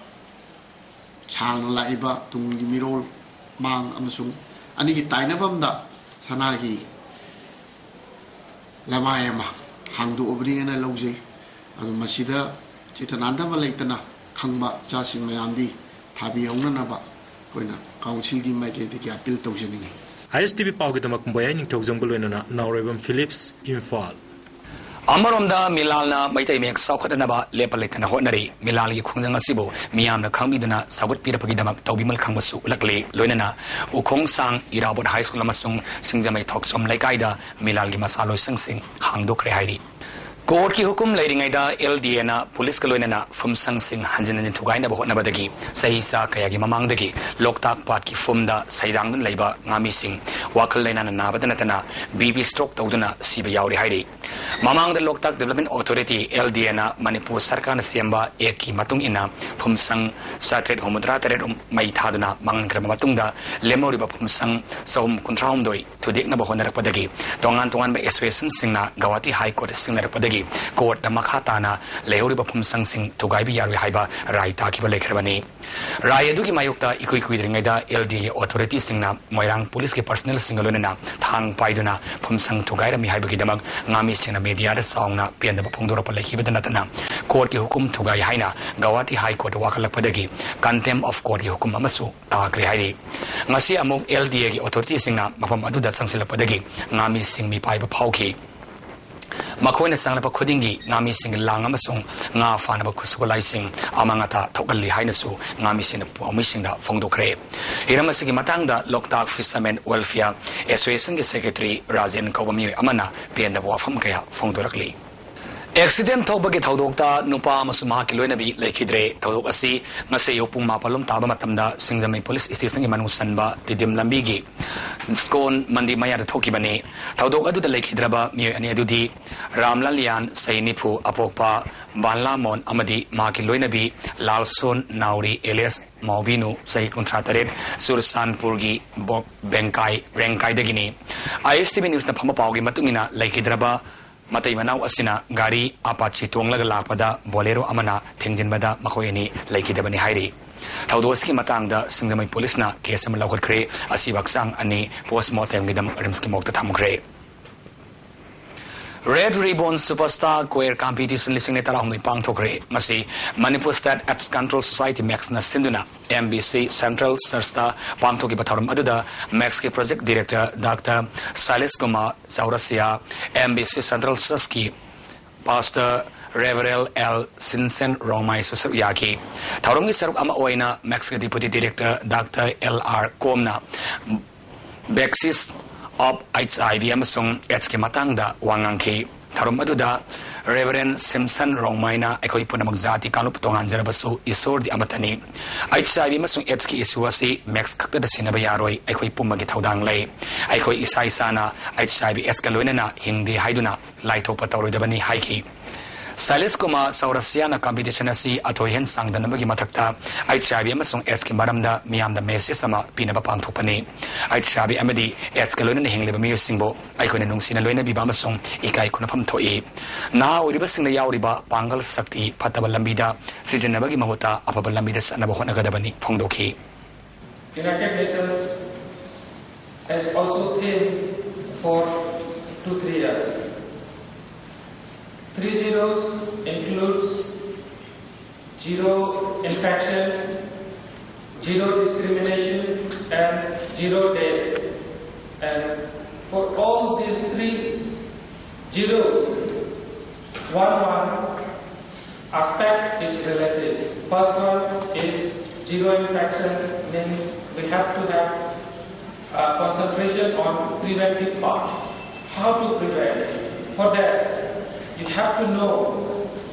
ꯁꯥꯡꯅ ꯂꯥꯛꯏꯕ ꯇꯨꯡꯒꯤ ꯃꯤꯔꯣꯜ ꯃꯥꯡ ꯑꯃꯁꯨꯡ ꯑꯅꯤꯒꯤ ꯇꯥꯏꯅꯐꯝꯗ ꯁꯅꯥꯒꯤ ꯂꯃꯥꯏ ꯑꯃ ꯍꯥꯡꯗꯣꯛꯑꯕꯅꯤ ꯍꯥꯏꯅ ꯂꯧꯖꯩ꯫ ꯑꯗꯨ ꯃꯁꯤꯗ ꯆꯤꯠꯇ ꯅꯥꯟꯗꯕ ꯂꯩꯇꯅ ꯈꯪꯕ ꯏꯆꯥꯁꯤꯡ ꯃꯌꯥꯝꯗꯤ ꯊꯥꯕꯤꯍꯧꯅꯅꯕ ꯑꯩꯈꯣꯏꯅ council ꯒꯤ ꯃꯥꯏꯀꯩꯗꯒꯤ appeal ꯇꯧꯖꯅꯤꯡꯏ꯫ ꯑꯥꯏ ꯑꯦꯁ ꯇꯤ ꯚꯤ ꯄꯥꯎꯒꯤꯗꯃꯛ ꯕꯣꯌꯥꯏ ꯅꯤꯡꯊꯧꯖꯝꯒ ꯂꯣꯏꯅꯅ ꯅꯥꯎꯔꯦꯝꯕꯝ ꯐꯤꯂꯤꯞꯁ, ꯏꯝꯐꯥꯜ꯫ ꯑꯃꯔꯣꯝꯗ ꯃꯤꯂꯥꯜꯅ ꯃꯩꯇꯩ ꯃꯌꯦꯛ ꯆꯥꯎꯈꯠꯅꯅꯕ ꯂꯦꯞꯄ ꯂꯩꯇꯅ ꯍꯣꯠꯅꯔꯤ꯫ ꯃꯤꯂꯥꯜꯒꯤ ꯈꯣꯡꯖꯪ ꯑꯁꯤꯕꯨ ꯃꯤꯌꯥꯝꯅ ꯈꯪꯕꯤꯗꯨꯅ ꯁꯥꯎꯒꯠꯄꯤꯔꯛꯄꯒꯤꯗꯃꯛ ꯇꯧꯕꯤꯃꯜ ꯈꯪꯕꯁꯨ ꯎꯠꯂꯛꯂꯤ꯫ ꯂꯣꯏꯅꯅ ꯎꯈꯣꯡꯁꯥꯡ, ꯏꯔꯥꯕꯣꯠ ꯍꯥꯏ ꯁ꯭ꯀꯨꯜ ꯑꯃꯁꯨꯡ ꯁꯤꯡꯖꯃꯩ ꯊꯣꯛꯆꯣꯝ ꯂꯩꯀꯥꯏꯗ ꯃꯤꯂꯥꯜꯒꯤ ꯃꯆꯥꯂꯣꯏꯁꯪꯁꯤꯡ ꯍꯥꯡꯗꯣꯛꯈ꯭ꯔꯦ ꯍꯥꯏꯔꯤ꯫ ꯀꯣꯔꯠꯀꯤ ꯍꯨꯀꯨꯝ ꯂꯩꯔꯤꯉꯩꯗ ꯑꯦꯜ ꯗꯤ ꯑꯦꯅ ꯄꯨꯂꯤꯁꯀ ꯂꯣꯏꯅꯅ ꯐꯨꯝꯁꯪꯁꯤꯡ ꯍꯟꯖꯤꯟ ꯍꯟꯖꯤꯟ ꯊꯨꯒꯥꯏꯅꯕ ꯍꯣꯠꯅꯕꯗꯒꯤ ꯆꯍꯤ ꯆꯥ ꯀꯌꯥꯒꯤ ꯃꯃꯥꯡꯗꯒꯤ ꯂꯣꯛꯇꯥꯛ ꯄꯥꯠꯀꯤ ꯐꯨꯝꯗ ꯁꯩꯗꯥꯡꯗꯨꯅ ꯂꯩꯕ ꯉꯥꯃꯤꯁꯤꯡ ꯋꯥꯈꯜ ꯂꯩꯅꯥꯅ ꯅꯥꯕꯗ ꯅꯠꯇꯅ ꯕꯤ ꯄꯤ stroke ꯇꯧꯗꯨꯅ ꯁꯤꯕ ꯌꯥꯎꯔꯤ ꯍꯥꯏꯔꯤ꯫ ꯃꯃꯥꯡꯗ ꯂꯣꯛꯇꯥꯛ Development Authority, ꯑꯦꯜ ꯗꯤ ꯑꯦꯅ ꯃꯅꯤꯄꯨꯔ ꯁꯔꯀꯥꯔꯅ ꯁꯦꯝꯕ ꯑꯦꯛꯀꯤ ꯃꯇꯨꯡ ꯏꯟꯅ ꯐꯨꯝꯁꯪ ꯆꯥꯇ꯭ꯔꯦꯠ ꯍꯨꯝꯐꯨꯇꯔꯥ ꯇꯔꯦꯠ ꯃꯩ ꯊꯥꯗꯨꯅ ꯃꯥꯡꯍꯟꯈ꯭ꯔꯕ ꯃꯇꯨꯡꯗ ꯂꯦꯝꯍꯧꯔꯤꯕ ꯐꯨꯝꯁꯪ ꯆꯍꯨꯝ ꯀꯨꯟꯊ꯭ꯔꯥ ꯍꯨꯝꯗꯣꯏ ꯊꯨꯗꯦꯛꯅꯕ ꯍꯣꯠꯅꯔꯛꯄꯗꯒꯤ ꯇꯣꯉꯥꯟ ꯇꯣꯉꯥꯟꯕ association ꯁꯤꯡꯅ ꯒꯧꯍꯥꯇꯤ High Court ꯁꯤꯡꯅꯔꯛꯄꯗꯒꯤ ꯀꯣꯔꯠꯅ ꯃꯈꯥ ꯇꯥꯅ ꯂꯩꯍꯧꯔꯤꯕ ꯐꯨꯝꯁꯪꯁꯤꯡ ꯊꯨꯒꯥꯏꯕ ꯌꯥꯔꯣꯏ ꯍꯥꯏꯕ ꯔꯥꯏ ꯇꯥꯈꯤꯕ ꯂꯩꯈ꯭ꯔꯕꯅꯤ꯫ ꯔꯥꯏ ꯑꯗꯨꯒꯤ ꯃꯥꯌꯣꯛꯇ ꯏꯀꯨꯏ ꯀꯨꯏꯗ꯭ꯔꯤꯉꯩꯗ ꯑꯦꯜ ꯗꯤꯒꯤ ꯑꯣꯊꯣꯔꯤꯇꯤꯁꯤꯡꯅ ꯃꯣꯏꯔꯥꯡ ꯄꯨꯂꯤꯁꯀꯤ ꯄꯔꯁꯅꯦꯜꯁꯤꯡꯒ ꯂꯣꯏꯅꯅ ꯊꯥꯡ ꯄꯥꯏꯗꯨꯅ ꯐꯨꯝꯁꯪ ꯊꯨꯒꯥꯏꯔꯝꯃꯤ ꯍꯥꯏꯕꯒꯤꯗꯃꯛ ꯉꯥꯃꯤꯁꯤꯡꯅ ꯃꯦꯗꯤꯌꯥꯗ ꯆꯥꯎꯅ ꯄꯦꯟꯗꯕ ꯐꯣꯡꯗꯣꯔꯛꯄ ꯂꯩꯈꯤꯕꯗ ꯅꯠꯇꯅ ꯀꯣꯔꯠꯀꯤ ꯍꯨꯀꯨꯝ ꯊꯨꯒꯥꯏ ꯍꯥꯏꯅ ꯒꯧꯍꯥꯇꯤ ꯍꯥꯏ ꯀꯣꯔꯠꯇ ꯋꯥꯀꯠꯂꯛꯄꯗꯒꯤ contempt of courtꯀꯤ ꯍꯨꯀꯨꯝ ꯑꯃꯁꯨ ꯇꯥꯈ꯭ꯔꯦ ꯍꯥꯏꯔꯤ꯫ ꯉꯁꯤ ꯑꯃꯨꯛ ꯑꯦꯜ ꯗꯤ ꯑꯦꯒꯤ ꯑꯣꯊꯣꯔꯤꯇꯤꯁꯤꯡꯅ ꯃꯐꯝ ꯑꯗꯨꯗ ꯆꯪꯁꯤꯜꯂꯛꯄꯗꯒꯤ ꯉꯥꯃꯤꯁꯤꯡ ꯃꯤꯄꯥꯏꯕ ꯐꯥꯎꯈꯤ꯫ ꯃꯈꯣꯏꯅ ꯆꯪꯂꯛꯄ ꯈꯨꯗꯤꯡꯒꯤ ꯉꯥꯃꯤꯁꯤꯡꯒꯤ ꯂꯥꯡ ꯑꯃꯁꯨꯡ ꯉꯥ ꯐꯥꯅꯕ ꯈꯨꯠꯁꯨ ꯈꯨꯠꯂꯥꯏꯁꯤꯡ ꯑꯃꯥꯡ ꯑꯇꯥ ꯊꯣꯛꯍꯜꯂꯤ ꯍꯥꯏꯅꯁꯨ ꯉꯥꯃꯤꯁꯤꯡꯅ ꯄꯥꯎꯃꯤꯁꯤꯡꯗ ꯐꯣꯡꯗꯣꯛꯈ꯭ꯔꯦ꯫ ꯍꯤꯔꯝ ꯑꯁꯤꯒꯤ ꯃꯇꯥꯡꯗ ꯂꯣꯛꯇꯥꯛ Fishermen Welfare Associationꯒꯤ secretary ꯔꯥꯖꯦꯟ ꯀꯧꯕ ꯃꯤꯑꯣꯏ ꯑꯃꯅ ꯄꯦꯟꯗꯕ ꯋꯥꯐꯝ ꯀꯌꯥ ꯐꯣꯡꯗꯣꯔꯛꯂꯤ꯫ ꯑꯦꯛꯁꯤꯗꯦꯟ ꯊꯣꯛꯄꯒꯤ ꯊꯧꯗꯣꯛꯇ ꯅꯨꯄꯥ ꯑꯃꯁꯨꯡ ꯃꯍꯥꯛꯀꯤ ꯂꯣꯏꯅꯕꯤ ꯂꯩꯈꯤꯗ꯭ꯔꯦ꯫ ꯊꯧꯗꯣꯛ ꯑꯁꯤ ꯉꯁꯤ ꯑꯌꯨꯛ ꯄꯨꯡ ꯃꯥꯄꯜ ꯂꯣꯝ ꯇꯥꯕ ꯃꯇꯝꯗ ꯁꯤꯡꯖꯃꯩ ꯄꯨꯂꯤꯁ ꯁ꯭ꯇꯦꯁꯟꯒꯤ ꯃꯅꯨꯡ ꯆꯟꯕ ꯇꯤꯗꯤꯝ ꯂꯝꯕꯤꯒꯤ ꯁ꯭ꯀꯣꯟ ꯃꯟꯗꯤ ꯃꯌꯥꯗ ꯊꯣꯛꯈꯤꯕꯅꯤ꯫ ꯊꯧꯗꯣꯛ ꯑꯗꯨꯗ ꯂꯩꯈꯤꯗ꯭ꯔꯕ ꯃꯤꯑꯣꯏ ꯑꯅꯤ ꯑꯗꯨꯗꯤ ꯔꯥꯝꯂꯥꯂꯤꯌꯥꯟ, ꯆꯍꯤ ꯅꯤꯐꯨ, ꯑꯄꯣꯛꯄ ꯕꯥꯟꯂꯥꯃꯣꯟ ꯑꯃꯗꯤ ꯃꯍꯥꯛꯀꯤ ꯂꯣꯏꯅꯕꯤ ꯂꯥꯜꯁꯣꯟ ꯅꯥꯎꯔꯤ alias ꯃꯥꯎꯕꯤꯅꯨ, ꯆꯍꯤ ꯀꯨꯟꯊ꯭ꯔꯥ ꯇꯔꯦꯠ, ꯆꯨꯔꯆꯥꯟꯄꯨꯔꯒꯤ ꯕꯣꯛ ꯕꯦꯡꯀꯥꯏ, ꯔꯦꯡꯀꯥꯏꯗꯒꯤꯅꯤ꯫ ꯑꯥꯏ ꯑꯦꯁ ꯇꯤ ꯚꯤ ꯅ꯭ꯌꯨꯁꯅ ꯐꯪꯕ ꯄꯥꯎꯒꯤ ꯃꯇꯨꯡ ꯏꯟꯅ, ꯂꯩꯈꯤꯗ꯭ꯔꯕ ꯃꯇꯩ ꯃꯅꯥꯎ ꯑꯁꯤꯅ ꯒꯥꯔꯤ ꯑꯄꯥꯆꯤ ꯇꯣꯡꯂꯒ ꯂꯥꯛꯄꯗ ꯕꯣꯂꯦꯔꯣ ꯑꯃꯅ ꯊꯦꯡꯖꯤꯟꯕꯗ ꯃꯈꯣꯏ ꯑꯅꯤ ꯂꯩꯈꯤꯗꯕꯅꯤ ꯍꯥꯏꯔꯤ꯫ ꯊꯧꯗꯣꯛ ꯑꯁꯤꯒꯤ ꯃꯇꯥꯡꯗ ꯁꯤꯡꯖꯃꯩ ꯄꯨꯂꯤꯁꯅ ꯀꯦꯁ ꯑꯃ ꯂꯧꯈꯠꯈ꯭ꯔꯦ꯫ ꯑꯁꯤꯕ ꯍꯛꯆꯥꯡ ꯑꯅꯤ ꯄꯣꯁꯃꯣꯔꯇꯦꯝꯒꯤꯗꯃꯛ ꯔꯤꯝꯁꯀꯤ ꯃꯣꯔꯒꯇ ꯊꯝꯈ꯭ꯔꯦ꯫ Red Ribbon Superstar Choir Competition ꯂꯤꯁꯤꯡ ꯑꯅꯤ ꯇꯔꯥꯍꯨꯝꯗꯣꯏ ꯄꯥꯡꯊꯣꯛꯈ꯭ꯔꯦ꯫ ꯃꯁꯤ Manipur State Arts Control Society, ꯃꯦꯛꯁꯅ ꯁꯤꯟꯗꯨꯅ ꯑꯦꯝ ꯕꯤ ꯁꯤ Central Churchꯇ ꯄꯥꯡꯊꯣꯛꯈꯤꯕ ꯊꯧꯔꯝ ꯑꯗꯨꯗ ꯃꯦꯛꯁꯀꯤ project director doctor Shailesh Kumar Chaurasia, M B C Central Churchꯀꯤ pastor Reverend ꯑꯦꯜ ꯁꯤꯟꯁꯦꯟ ꯔꯣꯡꯃꯥꯏꯁꯨ ꯁꯔꯨꯛ ꯌꯥꯈꯤ꯫ ꯊꯧꯔꯝꯒꯤ ꯁꯔꯨꯛ ꯑꯃ ꯑꯣꯏꯅ ꯃꯦꯛꯁꯀꯤ deputy director doctor L R ꯀꯣꯝꯅ Basis of H I V ꯑꯃꯁꯨꯡ AIDS ꯀꯤ ꯃꯇꯥꯡꯗ ꯋꯥ ꯉꯥꯡꯈꯤ꯫ ꯊꯧꯔꯝ ꯑꯗꯨꯗ Reverend ꯁꯤꯝꯁꯟ ꯔꯣꯡꯃꯥꯏꯅ ꯑꯩꯈꯣꯏ ꯄꯨꯝꯅꯃꯛ ꯖꯥꯇꯤ ꯀꯥꯡꯂꯨꯞ ꯇꯣꯉꯥꯟꯖꯔꯕꯁꯨ ꯏꯁꯣꯔꯗꯤ ꯑꯃꯠꯇꯅꯤ꯫ H I V ꯑꯃꯁꯨꯡ AIDS ꯀꯤ issue ꯑꯁꯤ ꯃꯦꯛꯁ ꯈꯛꯇꯗ ꯁꯤꯟꯅꯕ ꯌꯥꯔꯣꯏ, ꯑꯩꯈꯣꯏ ꯄꯨꯝꯕꯒꯤ ꯊꯧꯗꯥꯡ ꯂꯩ꯫ ꯑꯩꯈꯣꯏ ꯏꯁꯥ ꯏꯁꯥꯅ H I V AIDS ꯀ ꯂꯣꯏꯅꯅ ꯍꯤꯡꯗꯦ ꯍꯥꯏꯗꯨꯅ ꯂꯥꯏꯊꯣꯛꯄ ꯇꯧꯔꯣꯏꯗꯕꯅꯤ ꯍꯥꯏꯈꯤ꯫ ꯁꯥꯏꯂꯤꯁ ꯀꯨꯃꯥꯔ ꯁꯧꯔꯁꯤꯌꯥꯅ ꯀꯝꯄꯤꯇꯤꯁꯟ ꯑꯁꯤ ꯑꯊꯣꯏ ꯍꯦꯟ ꯁꯥꯡꯗꯅꯕꯒꯤ ꯃꯊꯛꯇ ꯑꯩꯆ ꯑꯥꯏ ꯚꯤ ꯑꯃꯁꯨꯡ ꯑꯦꯗꯁꯀꯤ ꯃꯔꯝꯗ ꯃꯤꯌꯥꯝꯗ ꯃꯦꯁꯦꯖ ꯑꯃ ꯄꯤꯅꯕ ꯄꯥꯡꯊꯣꯛꯄꯅꯤ꯫ ꯑꯩꯆ ꯑꯥꯏ ꯚꯤ ꯑꯃꯗꯤ ꯑꯦꯗꯁꯀ ꯂꯣꯏꯅꯅ ꯍꯤꯡꯂꯤꯕ ꯃꯤꯑꯣꯏꯁꯤꯡꯕꯨ ꯑꯩꯈꯣꯏꯅ ꯅꯨꯡꯁꯤꯅ ꯂꯣꯏꯅꯕꯤꯕ ꯑꯃꯁꯨꯡ ꯏꯀꯥꯏ ꯈꯨꯝꯅꯐꯝ ꯊꯣꯛꯏ꯫ ꯅꯍꯥ ꯑꯣꯏꯔꯤꯕꯁꯤꯡꯗ ꯌꯥꯎꯔꯤꯕ ꯄꯥꯡꯒꯜ ꯁꯛꯇꯤ ꯐꯠꯇꯕ ꯂꯝꯕꯤꯗ ꯁꯤꯖꯤꯟꯅꯕꯒꯤ ꯃꯍꯨꯠꯇ ꯑꯐꯕ ꯂꯝꯕꯤꯗ ꯆꯠꯅꯕ ꯍꯣꯠꯅꯒꯗꯕꯅꯤ ꯐꯣꯡꯗꯣꯛꯈꯤ꯫ United Nations has also aimed for two three years. Three zeros includes zero infection, zero discrimination, and zero death. And for all these three zeros, one one aspect is related. First one is zero infection, means we have to have uh, concentration on preventive part. How to prevent? For that, you have to know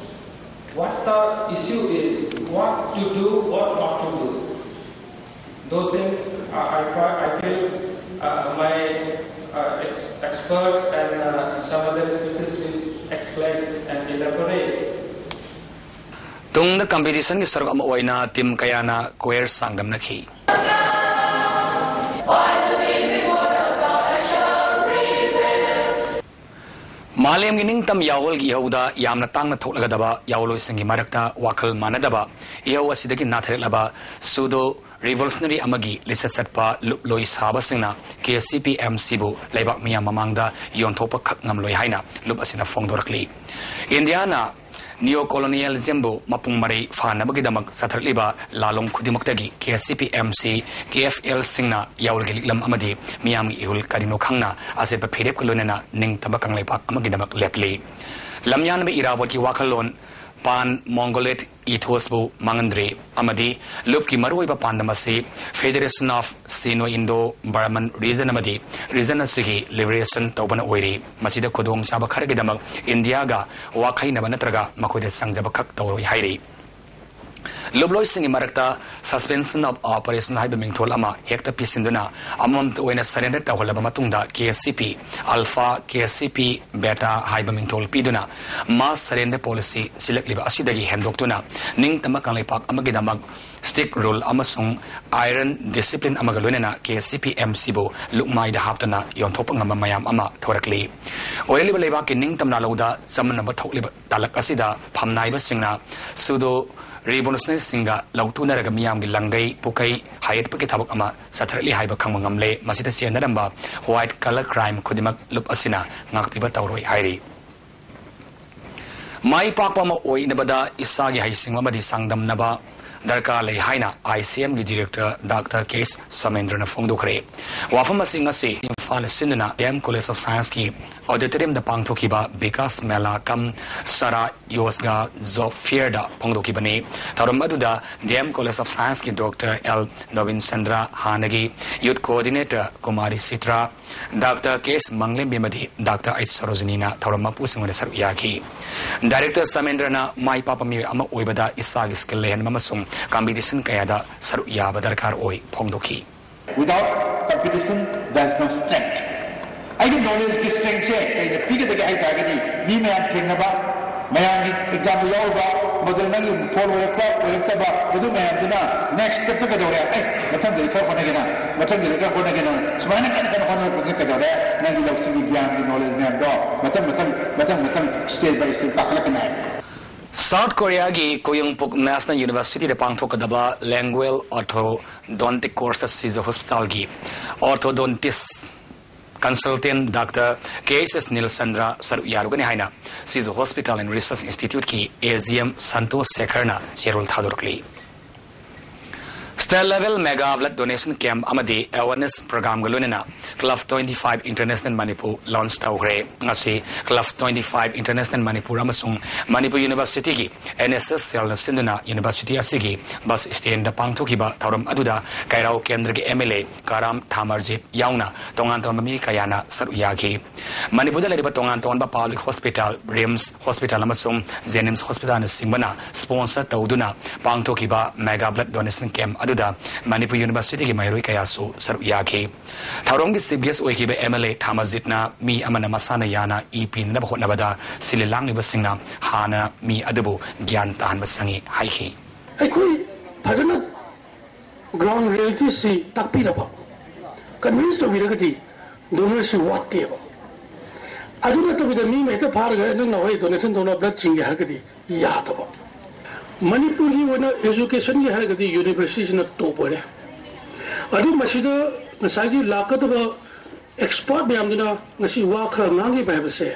what the issue is, what to do, what not to do. Those things uh, I, fi- I feel uh, my uh, ex- experts and uh, some other speakers will explain and elaborate. ꯇꯨꯡꯗ ꯀꯝꯄꯤꯇꯤꯁꯟꯒꯤ ꯁꯔꯨꯛ ꯑꯃ ꯑꯣꯏꯅ team ꯀꯌꯥꯅ ꯀ꯭ꯋꯦꯔ ꯆꯥꯡꯗꯝꯅꯈꯤ꯫ ꯃꯥꯂꯦꯝꯒꯤ ꯅꯤꯡꯇꯝ ꯌꯥꯑꯣꯜꯒꯤ ꯏꯍꯧꯗ ꯌꯥꯝꯅ ꯇꯥꯡꯅ ꯊꯣꯛꯂꯒꯗꯕ ꯌꯥꯑꯣꯜꯂꯣꯏꯁꯤꯡꯒꯤ ꯃꯔꯛꯇ ꯋꯥꯈꯜ ꯃꯥꯟꯅꯗꯕ ꯏꯍꯧ ꯑꯁꯤꯗꯒꯤ ꯅꯥꯊꯩꯔꯛꯂꯕ ꯁꯨꯗꯣ ꯔꯤꯚꯣꯂꯨꯁꯅꯔꯤ ꯑꯃꯒꯤ ꯂꯤꯆꯠ ꯆꯠꯄ ꯂꯨꯞꯂꯣꯏ ꯁꯥꯕꯁꯤꯡꯅ ꯀꯦ ꯁꯤ ꯄꯤ ꯑꯦꯝ ꯁꯤꯕꯨ ꯂꯩꯕꯥꯛ ꯃꯤꯌꯥꯝ ꯃꯃꯥꯡꯗ ꯌꯣꯟꯊꯣꯛꯄ ꯈꯛ ꯉꯝꯂꯣꯏ ꯍꯥꯏꯅ ꯂꯨꯞ ꯑꯁꯤꯅ ꯐꯣꯡꯗꯣꯔꯛꯂꯤ꯫ ꯏꯟꯗꯤꯌꯥꯅ ꯅꯤꯑꯣ ꯀꯣꯂꯣꯅꯤꯌꯦꯂꯤꯖꯝꯕꯨ ꯃꯄꯨꯡ ꯃꯔꯩ ꯐꯥꯅꯕꯒꯤꯗꯃꯛ ꯆꯠꯊꯔꯛꯂꯤꯕ ꯂꯥꯂꯣꯡ ꯈꯨꯗꯤꯡꯃꯛꯇꯒꯤ K C P M C, ꯀꯦ ꯑꯦꯐ ꯑꯦꯜꯁꯤꯡꯅ ꯌꯥꯑꯣꯜꯒꯤ ꯂꯤꯛꯂꯝ ꯑꯃꯗꯤ ꯃꯤꯌꯥꯝꯒꯤ ꯏꯍꯨꯜ ꯀꯔꯤꯅꯣ ꯈꯪꯅ ꯑꯆꯦꯠꯄ ꯐꯤꯔꯦꯞꯀ ꯂꯣꯏꯅꯅ ꯅꯤꯡꯇꯝꯕ ꯀꯪꯂꯩꯄꯥꯛ ꯑꯃꯒꯤꯗꯃꯛ ꯂꯦꯞꯂꯤ꯫ ꯂꯝꯌꯥꯟꯕ ꯏꯔꯥꯕꯣꯠꯀꯤ ꯋꯥꯈꯜꯂꯣꯟ ꯄꯥꯟ ꯃꯣꯡꯒꯣꯂꯤꯠ ꯏꯊꯣꯁꯄꯨ ꯃꯥꯡꯍꯟꯗ꯭ꯔꯤ ꯑꯃꯗꯤ ꯂꯨꯞꯀꯤ ꯃꯔꯨꯑꯣꯏꯕ ꯄꯥꯟꯗꯝ ꯑꯁꯤ ꯐꯦꯗꯔꯦꯁꯟ ꯑꯣꯐ ꯁꯤꯅꯣ ꯏꯟꯗꯣ ꯕꯔꯃꯟ ꯔꯤꯖꯟ ꯑꯃꯗꯤ ꯔꯤꯖꯟ ꯑꯁꯤꯒꯤ ꯂꯤꯕꯔꯦꯁꯟ ꯇꯧꯕꯅ ꯑꯣꯏꯔꯤ꯫ ꯃꯁꯤꯗ ꯈꯨꯗꯣꯡꯆꯥꯕ ꯈꯔꯒꯤꯗꯃꯛ ꯏꯟꯗꯤꯌꯥꯒ ꯋꯥꯈꯩꯅꯕ ꯅꯠꯇ꯭ꯔꯒ ꯃꯈꯣꯏꯗ ꯆꯪꯖꯕ ꯈꯛ ꯇꯧꯔꯣꯏ ꯍꯥꯏꯔꯤ꯫ ꯂꯨꯞꯂꯣꯏꯁꯤꯡꯒꯤ ꯃꯔꯛꯇ suspension of operation ꯍꯥꯏꯕ ꯃꯤꯡꯊꯣꯜ ꯑꯃ ꯍꯦꯛꯇ ꯄꯤꯁꯤꯟꯗꯨꯅ ꯑꯃꯃꯝꯇ ꯑꯣꯏꯅ surrender ꯇꯧꯍꯜꯂꯕ ꯃꯇꯨꯡꯗ KCP Alpha, KCP Beta ꯍꯥꯏꯕ ꯃꯤꯡꯊꯣꯜ ꯄꯤꯗꯨꯅ mass surrender policy ꯁꯤꯜꯂꯛꯂꯤꯕ ꯑꯁꯤꯗꯒꯤ ꯍꯦꯟꯗꯣꯛꯇꯨꯅ ꯅꯤꯡꯇꯝꯕ ꯀꯪꯂꯩꯄꯥꯛ ꯑꯃꯒꯤꯗꯃꯛ strict rule ꯑꯃꯁꯨꯡ iron discipline ꯑꯃꯒ ꯂꯣꯏꯅꯅ KCP MCꯕꯨ ꯂꯨꯞꯃꯥꯏꯗ ꯍꯥꯞꯇꯨꯅ ꯌꯣꯟꯊꯣꯛꯄ ꯉꯝꯕ ꯃꯌꯥꯝ ꯑꯃ ꯊꯣꯔꯛꯂꯤ꯫ ꯑꯣꯏꯔꯛꯂꯤꯕ ꯂꯩꯕꯥꯛꯀꯤ ꯅꯤꯡꯇꯝ ꯂꯥꯜꯍꯧꯗ ꯆꯃꯝꯅꯕ ꯊꯣꯛꯂꯤꯕ ꯇꯥꯂꯛ ꯑꯁꯤꯗ ꯐꯝꯅꯥꯏꯕꯁꯤꯡꯅ pseudo revolutionaryꯁꯤꯡꯒ ꯂꯧꯇꯨꯅꯔꯒ ꯃꯤꯌꯥꯝꯒꯤ ꯂꯪꯒꯩ ꯄꯨꯀꯩ ꯍꯥꯏꯌꯦꯠꯄꯒꯤ ꯊꯕꯛ ꯑꯃ ꯆꯠꯊꯔꯛꯂꯤ ꯍꯥꯏꯕ ꯈꯪꯕ ꯉꯝꯂꯦ꯫ ꯃꯁꯤꯗ ꯆꯦꯟꯅꯔꯝꯕ white collar crime ꯈꯨꯗꯤꯡꯃꯛ ꯂꯨꯞ ꯑꯁꯤꯅ ꯉꯥꯛꯄꯤꯕ ꯇꯧꯔꯣꯏ ꯍꯥꯏꯔꯤ꯫ ꯃꯥꯏ ꯄꯥꯛꯄ ꯑꯃ ꯑꯣꯏꯅꯕꯗ ꯏꯁꯥꯒꯤ ꯍꯩꯁꯤꯡꯕ ꯑꯃꯗꯤ ꯆꯥꯡꯗꯝꯅꯕ ꯗꯔꯀꯥꯔ ꯂꯩ ꯍꯥꯏꯅ ICMꯒꯤ director Doctor K. Samendra ꯅ ꯐꯣꯡꯗꯣꯛꯈ꯭ꯔꯦ꯫ ꯋꯥꯐꯝ ꯑꯁꯤ ꯉꯁꯤ ꯏꯝꯐꯥꯜ ꯁꯤꯟꯗꯨꯅ DM College of Scienceꯀꯤ auditoriumꯗ ꯄꯥꯡꯊꯣꯛꯈꯤꯕ Vikas Mela cum Sara Rozgar Job Fairꯗ ꯐꯣꯡꯗꯣꯛꯈꯤꯕꯅꯤ꯫ ꯊꯧꯔꯝ ꯑꯗꯨꯗ DM College of Scienceꯀꯤ Doctor L. Nobin Chandra, ꯍꯥꯟꯅꯒꯤ youth coordinator Kumari ꯁꯤꯇ꯭ꯔꯥ, Doctor K. S. ꯃꯪꯂꯦꯝꯕꯤ ꯑꯃꯗꯤ Doctor H. ꯁꯔꯣꯖꯤꯅꯤꯅ ꯊꯧꯔꯝ ꯃꯄꯨꯁꯤꯡ ꯑꯣꯏꯅ ꯁꯔꯨꯛ ꯌꯥꯈꯤ꯫ Director ꯁꯃꯦꯟꯗ꯭ꯔꯅ ꯃꯥꯏ ꯄꯥꯛꯄ ꯃꯤꯑꯣꯏ ꯑꯃ ꯑꯣꯏꯕꯗ ꯏꯁꯥꯒꯤ skill ꯂꯩꯍꯟꯕ ꯑꯃꯁꯨꯡ competition ꯀꯌꯥꯗ ꯁꯔꯨꯛ ꯌꯥꯕ ꯗꯔꯀꯥꯔ ꯑꯣꯏ ꯐꯣꯡꯗꯣꯛꯈꯤ꯫ Without competition, there is no strength. ꯑꯩꯒꯤ knowledgeꯀꯤ strengthꯁꯦ ꯀꯩꯗ ꯄꯤꯒꯗꯒꯦ ꯍꯥꯏ ꯇꯥꯔꯒꯗꯤ, ꯃꯤ ꯃꯌꯥꯝ ꯊꯦꯡꯅꯕ, ꯃꯌꯥꯝꯒꯤ examꯗ ꯌꯥꯎꯔꯨꯕ, ꯃꯗꯨꯅ ꯅꯪꯒꯤ ꯐꯣꯟ ꯑꯣꯏꯔꯛꯄ ꯑꯣꯏꯔꯛꯇꯕ, ꯃꯗꯨ ꯃꯌꯥꯝꯗꯨꯅ next stepꯇ ꯀꯩꯗꯧꯔꯦ? ꯑꯦ, ꯃꯊꯪꯗꯗꯤ ꯈꯔ ꯍꯣꯠꯅꯒꯦꯅ, ꯃꯊꯪꯗꯗꯤ ꯈꯔ ꯍꯣꯠꯅꯒꯦꯅ, ꯁꯨꯃꯥꯏꯅ ꯀꯟꯅ ꯀꯟꯅ ꯍꯣꯠꯅꯔꯛꯄꯁꯦ ꯀꯩꯗꯧꯔꯦ? ꯅꯪꯒꯤ ꯂꯧꯁꯤꯡꯒꯤ ꯒ꯭ꯌꯥꯟꯒꯤ knowledge ꯃꯌꯥꯝꯗꯣ ꯃꯊꯪ ꯃꯊꯪ ꯃꯊꯪ ꯃꯊꯪ step by step ꯀꯥꯈꯠꯂꯛꯀꯅꯤ ꯍꯥꯏꯕ꯫ South Koreaꯒꯤ ꯀꯣꯌꯨꯡꯄꯨꯛ National Universityꯗ ꯄꯥꯡꯊꯣꯛꯀꯗꯕ Lingual Orthodontic Courseꯇ Shizu Hospitalꯒꯤ orthodontist consultant Doctor K S S Nilchandra ꯁꯔꯨꯛ ꯌꯥꯔꯨꯒꯅꯤ ꯍꯥꯏꯅ Shizu Hospital and Research Instituteꯀꯤ AGM Santosh Sekharꯅ ꯆꯦꯔꯣꯜ ꯊꯥꯗꯣꯔꯛꯂꯤ꯫ State level mega blood donation camp ꯑꯃꯗꯤ awareness programꯒ ꯂꯣꯏꯅꯅ Club twenty five International Manipur launch ꯇꯧꯈ꯭ꯔꯦ꯫ ꯉꯁꯤ Club twenty five International Manipur ꯑꯃꯁꯨꯡ ꯃꯅꯤꯄꯨꯔ ꯌꯨꯅꯤꯚꯔꯁꯤꯇꯤꯒꯤ N S S cellꯅ ꯁꯤꯟꯗꯨꯅ ꯌꯨꯅꯤꯚꯔꯁꯤꯇꯤ ꯑꯁꯤꯒꯤ ꯕꯁ ꯁ꯭ꯇꯦꯟꯗ ꯄꯥꯡꯊꯣꯛꯈꯤꯕ ꯊꯧꯔꯝ ꯑꯗꯨꯗ ꯀꯩꯔꯥꯎ ꯀꯦꯟꯗ꯭ꯔꯒꯤ M L A ꯀꯔꯥꯝ ꯊꯥꯃꯔꯖꯤꯠ ꯌꯥꯎꯅ ꯇꯣꯉꯥꯟ ꯇꯣꯉꯥꯟꯕ ꯃꯤꯑꯣꯏ ꯀꯌꯥꯅ ꯁꯔꯨꯛ ꯌꯥꯈꯤ꯫ ꯃꯅꯤꯄꯨꯔꯗ ꯂꯩꯔꯤꯕ ꯇꯣꯉꯥꯟ ꯇꯣꯉꯥꯟꯕ ꯄꯕ꯭ꯂꯤꯛ ꯍꯣꯁꯄꯤꯇꯥꯜ, ꯔꯤꯝꯁ ꯍꯣꯁꯄꯤꯇꯥꯜ ꯑꯃꯁꯨꯡ ꯖꯦꯅꯤꯝꯁ ꯍꯣꯁꯄꯤꯇꯥꯜꯅꯆꯤꯡꯕꯅ sponsor ꯇꯧꯗꯨꯅ ꯄꯥꯡꯊꯣꯛꯈꯤꯕ mega blood donation camp ꯑꯗꯨꯗ ꯃꯅꯤꯄꯨꯔ ꯌꯨꯅꯤꯚꯔꯁꯤꯇꯤꯒꯤ ꯃꯍꯩꯔꯣꯏ ꯀꯌꯥꯁꯨ ꯁꯔꯨꯛ ꯌꯥꯈꯤ꯫ ꯊꯧꯔꯝꯒꯤ chief guest ꯑꯣꯏꯈꯤꯕ M L A ꯊꯥꯃꯔꯖꯤꯠꯅ ꯃꯤ ꯑꯃꯅ ꯃꯁꯥꯅ ꯌꯥꯅ ꯏ ꯄꯤꯅꯅꯕ ꯍꯣꯠꯅꯕꯗ ꯁꯤꯜꯂꯤ ꯂꯥꯡꯂꯤꯕꯁꯤꯡꯅ ꯍꯥꯟꯅ ꯃꯤ ꯑꯗꯨꯕꯨ ꯒ꯭ꯌꯥꯟ ꯇꯥꯍꯟꯕ ꯆꯪꯏ ꯍꯥꯏꯈꯤ꯫ ꯑꯩꯈꯣꯏ ꯐꯖꯅ ground realityꯁꯤ ꯇꯥꯛꯄꯤꯔꯕ, convince ꯇꯧꯕꯤꯔꯒꯗꯤ donorꯁꯤ ꯋꯥꯠꯇꯦꯕ꯫ ꯑꯗꯨ ꯅꯠꯇꯕꯤꯗ ꯃꯤ ꯑꯃ ꯍꯦꯛꯇ ꯐꯥꯔꯒ, "ꯅꯪ ꯂꯥꯛꯑꯣ, ꯑꯩ donation ꯇꯧꯅ blood ꯆꯤꯡꯒꯦ" ꯍꯥꯏꯔꯒꯗꯤ ꯌꯥꯗꯕ꯫ ꯃꯅꯤꯄꯨꯔꯒꯤ ꯑꯣꯏꯅ educationꯒꯤ ꯍꯥꯏꯔꯒꯗꯤ universityꯁꯤꯅ top ꯑꯣꯏꯔꯦ꯫ ꯑꯗꯨ ꯃꯁꯤꯗ ꯉꯁꯥꯏꯒꯤ ꯂꯥꯛꯀꯗꯕ expert ꯃꯌꯥꯝꯗꯨꯅ ꯉꯁꯤ ꯋꯥ ꯈꯔ ꯉꯥꯡꯈꯤꯕ ꯍꯥꯏꯕꯁꯦ,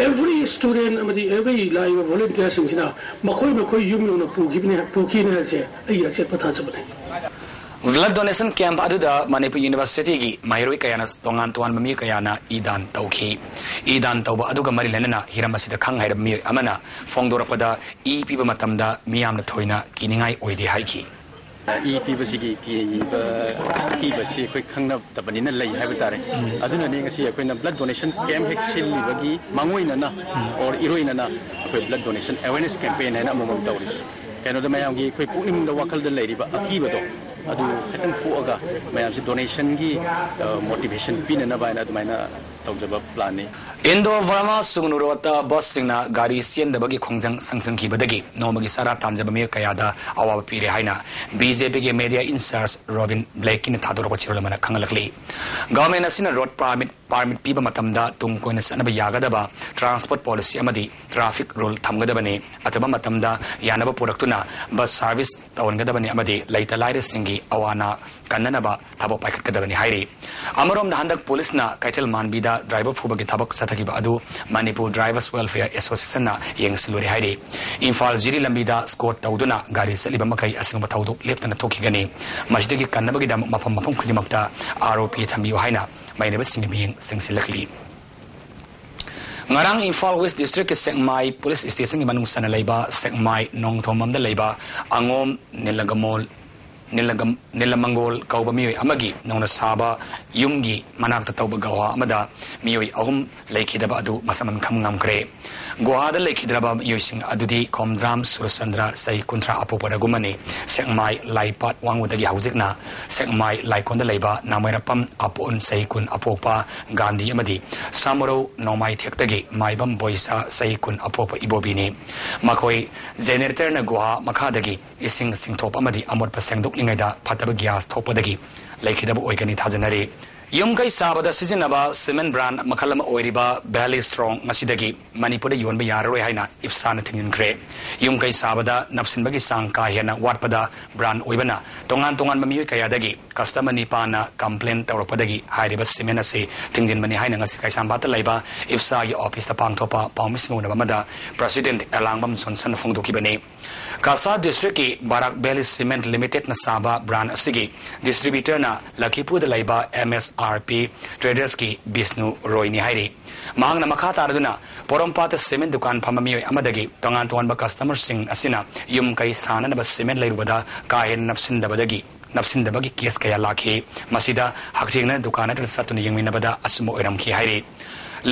every student ꯑꯃꯗꯤ every ꯂꯥꯛꯏꯕ volunteerꯁꯤꯡꯁꯤꯅ ꯃꯈꯣꯏ ꯃꯈꯣꯏ ꯌꯨꯝ ꯌꯧꯅ ꯄꯨꯈꯤꯕꯅꯤ, ꯄꯨꯈꯤꯅꯤ ꯍꯥꯏꯕꯁꯦ ꯑꯩꯒꯤ ꯑꯆꯦꯠꯄ ꯊꯥꯖꯕꯅꯤ꯫ Blood donation camp ꯑꯗꯨꯗ ꯃꯅꯤꯄꯨꯔ ꯌꯨꯅꯤꯚꯔꯁꯤꯇꯤꯒꯤ ꯃꯍꯩꯔꯣꯏ ꯀꯌꯥꯅ ꯇꯣꯉꯥꯟ ꯇꯣꯉꯥꯟꯕ ꯃꯤꯑꯣꯏ ꯀꯌꯥꯅ ꯏ ꯗꯥꯟ ꯇꯧꯈꯤ꯫ ꯏ ꯗꯥꯟ ꯇꯧꯕ ꯑꯗꯨꯒ ꯃꯔꯤ ꯂꯩꯅꯅ ꯍꯤꯔꯝ ꯑꯁꯤꯗ ꯈꯪ ꯍꯩꯔꯕ ꯃꯤꯑꯣꯏ ꯑꯃꯅ ꯐꯣꯡꯗꯣꯔꯛꯄꯗ, ꯏ ꯄꯤꯕ ꯃꯇꯝꯗ ꯃꯤꯌꯥꯝꯅ ꯊꯣꯏꯅ ꯀꯤꯅꯤꯡꯉꯥꯏ ꯑꯣꯏꯗꯦ ꯍꯥꯏꯈꯤ꯫ ꯏ ꯄꯤꯕꯁꯤꯒꯤ ꯀꯤꯕ, ꯑꯀꯤꯕꯁꯤ ꯑꯩꯈꯣꯏ ꯈꯪꯅꯗꯕꯅꯤꯅ ꯂꯩ ꯍꯥꯏꯕ ꯇꯥꯔꯦ꯫ ꯑꯗꯨꯅꯅꯤ ꯉꯁꯤ ꯑꯩꯈꯣꯏꯅ blood donation camp ꯍꯦꯛ ꯁꯤꯜꯂꯤꯕꯒꯤ ꯃꯥꯡꯑꯣꯏꯅꯅ or ꯏꯔꯣꯏꯅꯅ ꯑꯩꯈꯣꯏ blood donation awareness campaign ꯍꯥꯏꯅ ꯑꯃꯃꯝ ꯇꯧꯔꯤꯁꯤ꯫ ꯀꯩꯅꯣꯗ ꯃꯌꯥꯝꯒꯤ ꯑꯩꯈꯣꯏ ꯄꯨꯛꯅꯤꯡꯗ ꯋꯥꯈꯜꯗ ꯂꯩꯔꯤꯕ ꯑꯀꯤꯕꯗꯣ ꯑꯗꯨ ꯈꯤꯇꯪ ꯄꯣꯛꯑꯒ ꯃꯌꯥꯝꯁꯤ donationꯒꯤ, ꯑ, motivation ꯄꯤꯅꯅꯕ ꯍꯥꯏꯅ ꯑꯗꯨꯃꯥꯏꯅ ꯇꯧꯖꯕ planꯅꯤ꯫ ꯏꯟꯗꯣ ꯕꯔꯃꯥ ꯁꯨꯒꯅꯨ ꯔꯣꯗꯇ ꯕꯁꯁꯤꯡꯅ ꯒꯥꯔꯤ ꯆꯦꯟꯗꯕꯒꯤ ꯈꯣꯡꯖꯪ ꯁꯪꯁꯟꯈꯤꯕꯗꯒꯤ ꯅꯣꯡꯃꯒꯤ ꯆꯥꯔꯥ ꯇꯥꯟꯖꯕ ꯃꯤꯑꯣꯏ ꯀꯌꯥꯗ ꯑꯋꯥꯕ ꯄꯤꯔꯦ ꯍꯥꯏꯅ B J Pꯒꯤ media in charge ꯔꯣꯕꯤꯟ ꯕ꯭ꯂꯦꯛꯀꯤꯅ ꯊꯥꯗꯣꯔꯛꯄ ꯆꯦꯔꯣꯜ ꯑꯃꯅ ꯈꯪꯍꯜꯂꯛꯂꯤ꯫ Government ꯑꯁꯤꯅ road permit permit ꯄꯤꯕ ꯃꯇꯝꯗ ꯇꯨꯡ ꯀꯣꯏꯅ ꯆꯠꯅꯕ ꯌꯥꯒꯗꯕ transport policy ꯑꯃꯗꯤ traffic rule ꯊꯝꯒꯗꯕꯅꯤ꯫ ꯑꯊꯨꯕ ꯃꯇꯝꯗ ꯌꯥꯅꯕ ꯄꯨꯔꯛꯇꯨꯅ bus service ꯇꯧꯍꯟꯒꯗꯕꯅꯤ ꯑꯃꯗꯤ ꯂꯩꯇ ꯂꯥꯏꯔꯁꯤꯡꯒꯤ ꯑꯋꯥ ꯑꯅꯥ ꯀꯟꯅꯅꯕ ꯊꯕꯛ ꯄꯥꯏꯈꯠꯀꯗꯕꯅꯤ ꯍꯥꯏꯔꯤ꯫ ꯑꯃꯔꯣꯝꯗ, ꯍꯟꯗꯛ ꯄꯨꯂꯤꯁꯅ ꯀꯩꯊꯦꯜ ꯃꯥꯟꯕꯤꯗ driver ꯐꯨꯕꯒꯤ ꯊꯕꯛ ꯆꯠꯊꯈꯤꯕ ꯑꯗꯨ Manipur Drivers Welfare Associationꯅ ꯌꯦꯡꯁꯤꯜꯂꯨꯔꯦ ꯍꯥꯏꯔꯤ꯫ ꯏꯝꯐꯥꯜ ꯖꯤꯔꯤ ꯂꯝꯕꯤꯗ escort ꯇꯧꯗꯨꯅ ꯒꯥꯔꯤ ꯆꯠꯂꯤꯕ ꯃꯈꯩ ꯑꯁꯤꯒꯨꯝꯕ ꯊꯧꯗꯣꯛ ꯂꯦꯞꯇꯅ ꯊꯣꯛꯈꯤꯒꯅꯤ꯫ ꯃꯁꯤꯗꯒꯤ ꯀꯟꯅꯕꯒꯤꯗꯃꯛ ꯃꯐꯝ ꯃꯐꯝ ꯈꯨꯗꯤꯡꯃꯛꯇ R O P ꯊꯝꯕꯤꯌꯨ ꯍꯥꯏꯅ ꯃꯩꯅꯕꯁꯤꯡꯒꯤ ꯃꯤꯠꯌꯦꯡ ꯆꯪꯁꯤꯜꯂꯛꯂꯤ꯫ ꯉꯔꯥꯡ ꯏꯝꯐꯥꯜ ꯋꯦꯁ ꯗꯤꯁꯇ꯭ꯔꯤꯛꯀꯤ ꯁꯦꯛꯃꯥꯏ ꯄꯨꯂꯤꯁ ꯁ꯭ꯇꯦꯁꯟꯒꯤ ꯃꯅꯨꯡ ꯆꯟꯅ ꯂꯩꯕ ꯁꯦꯛꯃꯥꯏ ꯅꯣꯡꯊꯣꯝꯕꯝꯗ ꯂꯩꯕ ꯑꯉꯣꯝ ꯅꯤꯂꯒꯃꯣꯜ, ꯅꯤꯂꯒꯝ-, ꯅꯤꯂꯃꯪꯒꯣꯜ ꯀꯧꯕ ꯃꯤꯑꯣꯏ ꯑꯃꯒꯤ ꯅꯧꯅ ꯁꯥꯕ ꯌꯨꯝꯒꯤ ꯃꯅꯥꯛꯇ ꯇꯧꯕ ꯒꯨꯍꯥ ꯑꯃꯗ ꯃꯤꯑꯣꯏ ꯑꯍꯨꯝ ꯂꯩꯈꯤꯗꯕ ꯑꯗꯨ ꯃꯁꯃꯟ ꯈꯪ ꯉꯝꯈ꯭ꯔꯦ꯫ ꯒꯨꯍꯥꯗ ꯂꯩꯈꯤꯗ꯭ꯔꯕ ꯃꯤꯑꯣꯏꯁꯤꯡ ꯑꯗꯨꯗꯤ ꯈꯣꯝꯗ꯭ꯔꯥꯝ ꯁꯨꯔꯆꯟꯗ꯭ꯔ, ꯆꯍꯤ ꯀꯨꯟꯊ꯭ꯔꯥ, ꯑꯄꯣꯛꯄ ꯔꯘꯨꯃꯅꯤ, ꯁꯦꯛꯃꯥꯏ ꯂꯥꯏꯄꯥꯠ ꯋꯥꯡꯉꯨꯗꯒꯤ, ꯍꯧꯖꯤꯛꯅ ꯁꯦꯛꯃꯥꯏ ꯂꯥꯏꯀꯣꯟꯗ ꯂꯩꯕ ꯅꯥꯃꯩꯔꯥꯄꯝ ꯑꯄꯣꯟ, ꯆꯍꯤ ꯀꯨꯟ, ꯑꯄꯣꯛꯄ ꯒꯥꯟꯙꯤ, ꯑꯃꯗꯤ ꯁꯥꯃꯨꯔꯧ ꯅꯣꯡꯃꯥꯏꯊꯦꯛꯇꯒꯤ ꯃꯥꯏꯕꯝ ꯕꯣꯏꯁꯥ, ꯆꯍꯤ ꯀꯨꯟ, ꯑꯄꯣꯛꯄ ꯏꯕꯣꯕꯤꯅꯤ꯫ ꯃꯈꯣꯏ ꯖꯦꯅꯦꯔꯦꯇꯔꯅ ꯒꯨꯍꯥ ꯃꯈꯥꯗꯒꯤ ꯏꯁꯤꯡ ꯆꯤꯡꯊꯣꯛꯄ ꯑꯃꯗꯤ ꯑꯃꯣꯠꯄ ꯁꯦꯡꯗꯣꯛꯂꯤꯉꯩꯗ ꯐꯠꯇꯕ ꯒ꯭ꯌꯥꯁ ꯊꯣꯛꯄꯗꯒꯤ ꯂꯩꯈꯤꯗꯕ ꯑꯣꯏꯒꯅꯤ ꯊꯥꯖꯅꯔꯤ꯫ ꯌꯨꯝ ꯀꯩ ꯁꯥꯕꯗ ꯁꯤꯖꯤꯟꯅꯕ ꯁꯤꯃꯦꯟ ꯕ꯭ꯔꯥꯟ ꯃꯈꯜ ꯑꯃ ꯑꯣꯏꯔꯤꯕ ꯚꯦꯂꯤ ꯁ꯭ꯇ꯭ꯔꯣꯡ ꯉꯁꯤꯗꯒꯤ ꯃꯅꯤꯄꯨꯔꯗ ꯌꯣꯟꯕ ꯌꯥꯔꯔꯣꯏ ꯍꯥꯏꯅ ꯏꯞꯁꯥꯅ ꯊꯤꯡꯖꯤꯟꯈ꯭ꯔꯦ꯫ ꯌꯨꯝ ꯀꯩ ꯁꯥꯕꯗ ꯅꯞꯁꯤꯟꯕꯒꯤ ꯆꯥꯡ ꯀꯥ ꯍꯦꯟꯅ ꯋꯥꯠꯄꯗ ꯕ꯭ꯔꯥꯟ ꯑꯣꯏꯕꯅ ꯇꯣꯉꯥꯟ ꯇꯣꯉꯥꯟꯕ ꯃꯤꯑꯣꯏ ꯀꯌꯥꯗꯒꯤ ꯀꯁꯇꯃꯔ ꯅꯤꯄꯥꯅ ꯀꯝꯄ꯭ꯂꯦꯟ ꯇꯧꯔꯛꯄꯗꯒꯤ ꯍꯥꯏꯔꯤꯕ ꯁꯤꯃꯦꯟ ꯑꯁꯤ ꯊꯤꯡꯖꯤꯟꯕꯅꯤ ꯍꯥꯏꯅ ꯉꯁꯤ ꯀꯩꯁꯥꯝꯄꯥꯠꯇ ꯂꯩꯕ ꯏꯞꯁꯥꯒꯤ ꯑꯣꯐꯤꯁꯇ ꯄꯥꯡꯊꯣꯛꯄ ꯄꯥꯎꯃꯤꯁꯤꯡ ꯎꯅꯕ ꯑꯃꯗ ꯄ꯭ꯔꯁꯤꯗꯦꯟꯠ ꯑꯦꯂꯥꯡꯕꯝ ꯖꯣꯟꯁꯟꯅ ꯐꯣꯡꯗꯣꯛꯈꯤꯕꯅꯤ꯫ ꯀꯥꯁꯥ ꯗꯤꯁꯇ꯭ꯔꯤꯛꯀꯤ ꯕꯥꯔꯥꯛ ꯚꯦꯂꯤ ꯁꯤꯃꯦꯟꯠ ꯂꯤꯃꯤꯇꯦꯗꯅ ꯁꯥꯕ ꯕ꯭ꯔꯥꯟ ꯑꯁꯤꯒꯤ ꯗꯤꯁꯇ꯭ꯔꯤꯕ꯭ꯌꯨꯇꯔꯅ ꯂꯈꯤꯄꯨꯔꯗ ꯂꯩꯕ ꯑꯦꯝ ꯑꯦꯁ ꯑꯥꯔ ꯄꯤ ꯇ꯭ꯔꯦꯗꯔꯁꯀꯤ ꯕꯤꯁꯅꯨ ꯔꯣꯏꯅꯤ ꯍꯥꯏꯔꯤ꯫ ꯃꯍꯥꯛꯅ ꯃꯈꯥ ꯇꯥꯔꯗꯨꯅ ꯄꯣꯔꯣꯝꯄꯥꯠꯇ ꯁꯤꯃꯦꯟꯠ ꯗꯨꯀꯥꯟ ꯐꯝꯕ ꯃꯤꯑꯣꯏ ꯑꯃꯗꯒꯤ ꯇꯣꯉꯥꯟ ꯇꯣꯉꯥꯟꯕ ꯀꯁꯇꯃꯔꯁꯤꯡ ꯑꯁꯤꯅ ꯌꯨꯝ ꯀꯩ ꯁꯥꯅꯅꯕ ꯁꯤꯃꯦꯟꯠ ꯂꯩꯔꯨꯕꯗ ꯀꯥ ꯍꯦꯟꯅ ꯅꯞꯁꯤꯟꯗꯕꯗꯒꯤ, ꯅꯞꯁꯤꯟꯗꯕꯒꯤ ꯀꯦꯁ ꯀꯌꯥ ꯂꯥꯛꯈꯤ꯫ ꯃꯁꯤꯗ ꯍꯛꯊꯦꯡꯅꯅ ꯗꯨꯀꯥꯟ ꯑꯗꯨꯗ ꯆꯠꯇꯨꯅ ꯌꯦꯡꯃꯤꯟꯅꯕꯗ ꯑꯆꯨꯝꯕ ꯑꯣꯏꯔꯝꯈꯤ ꯍꯥꯏꯔꯤ꯫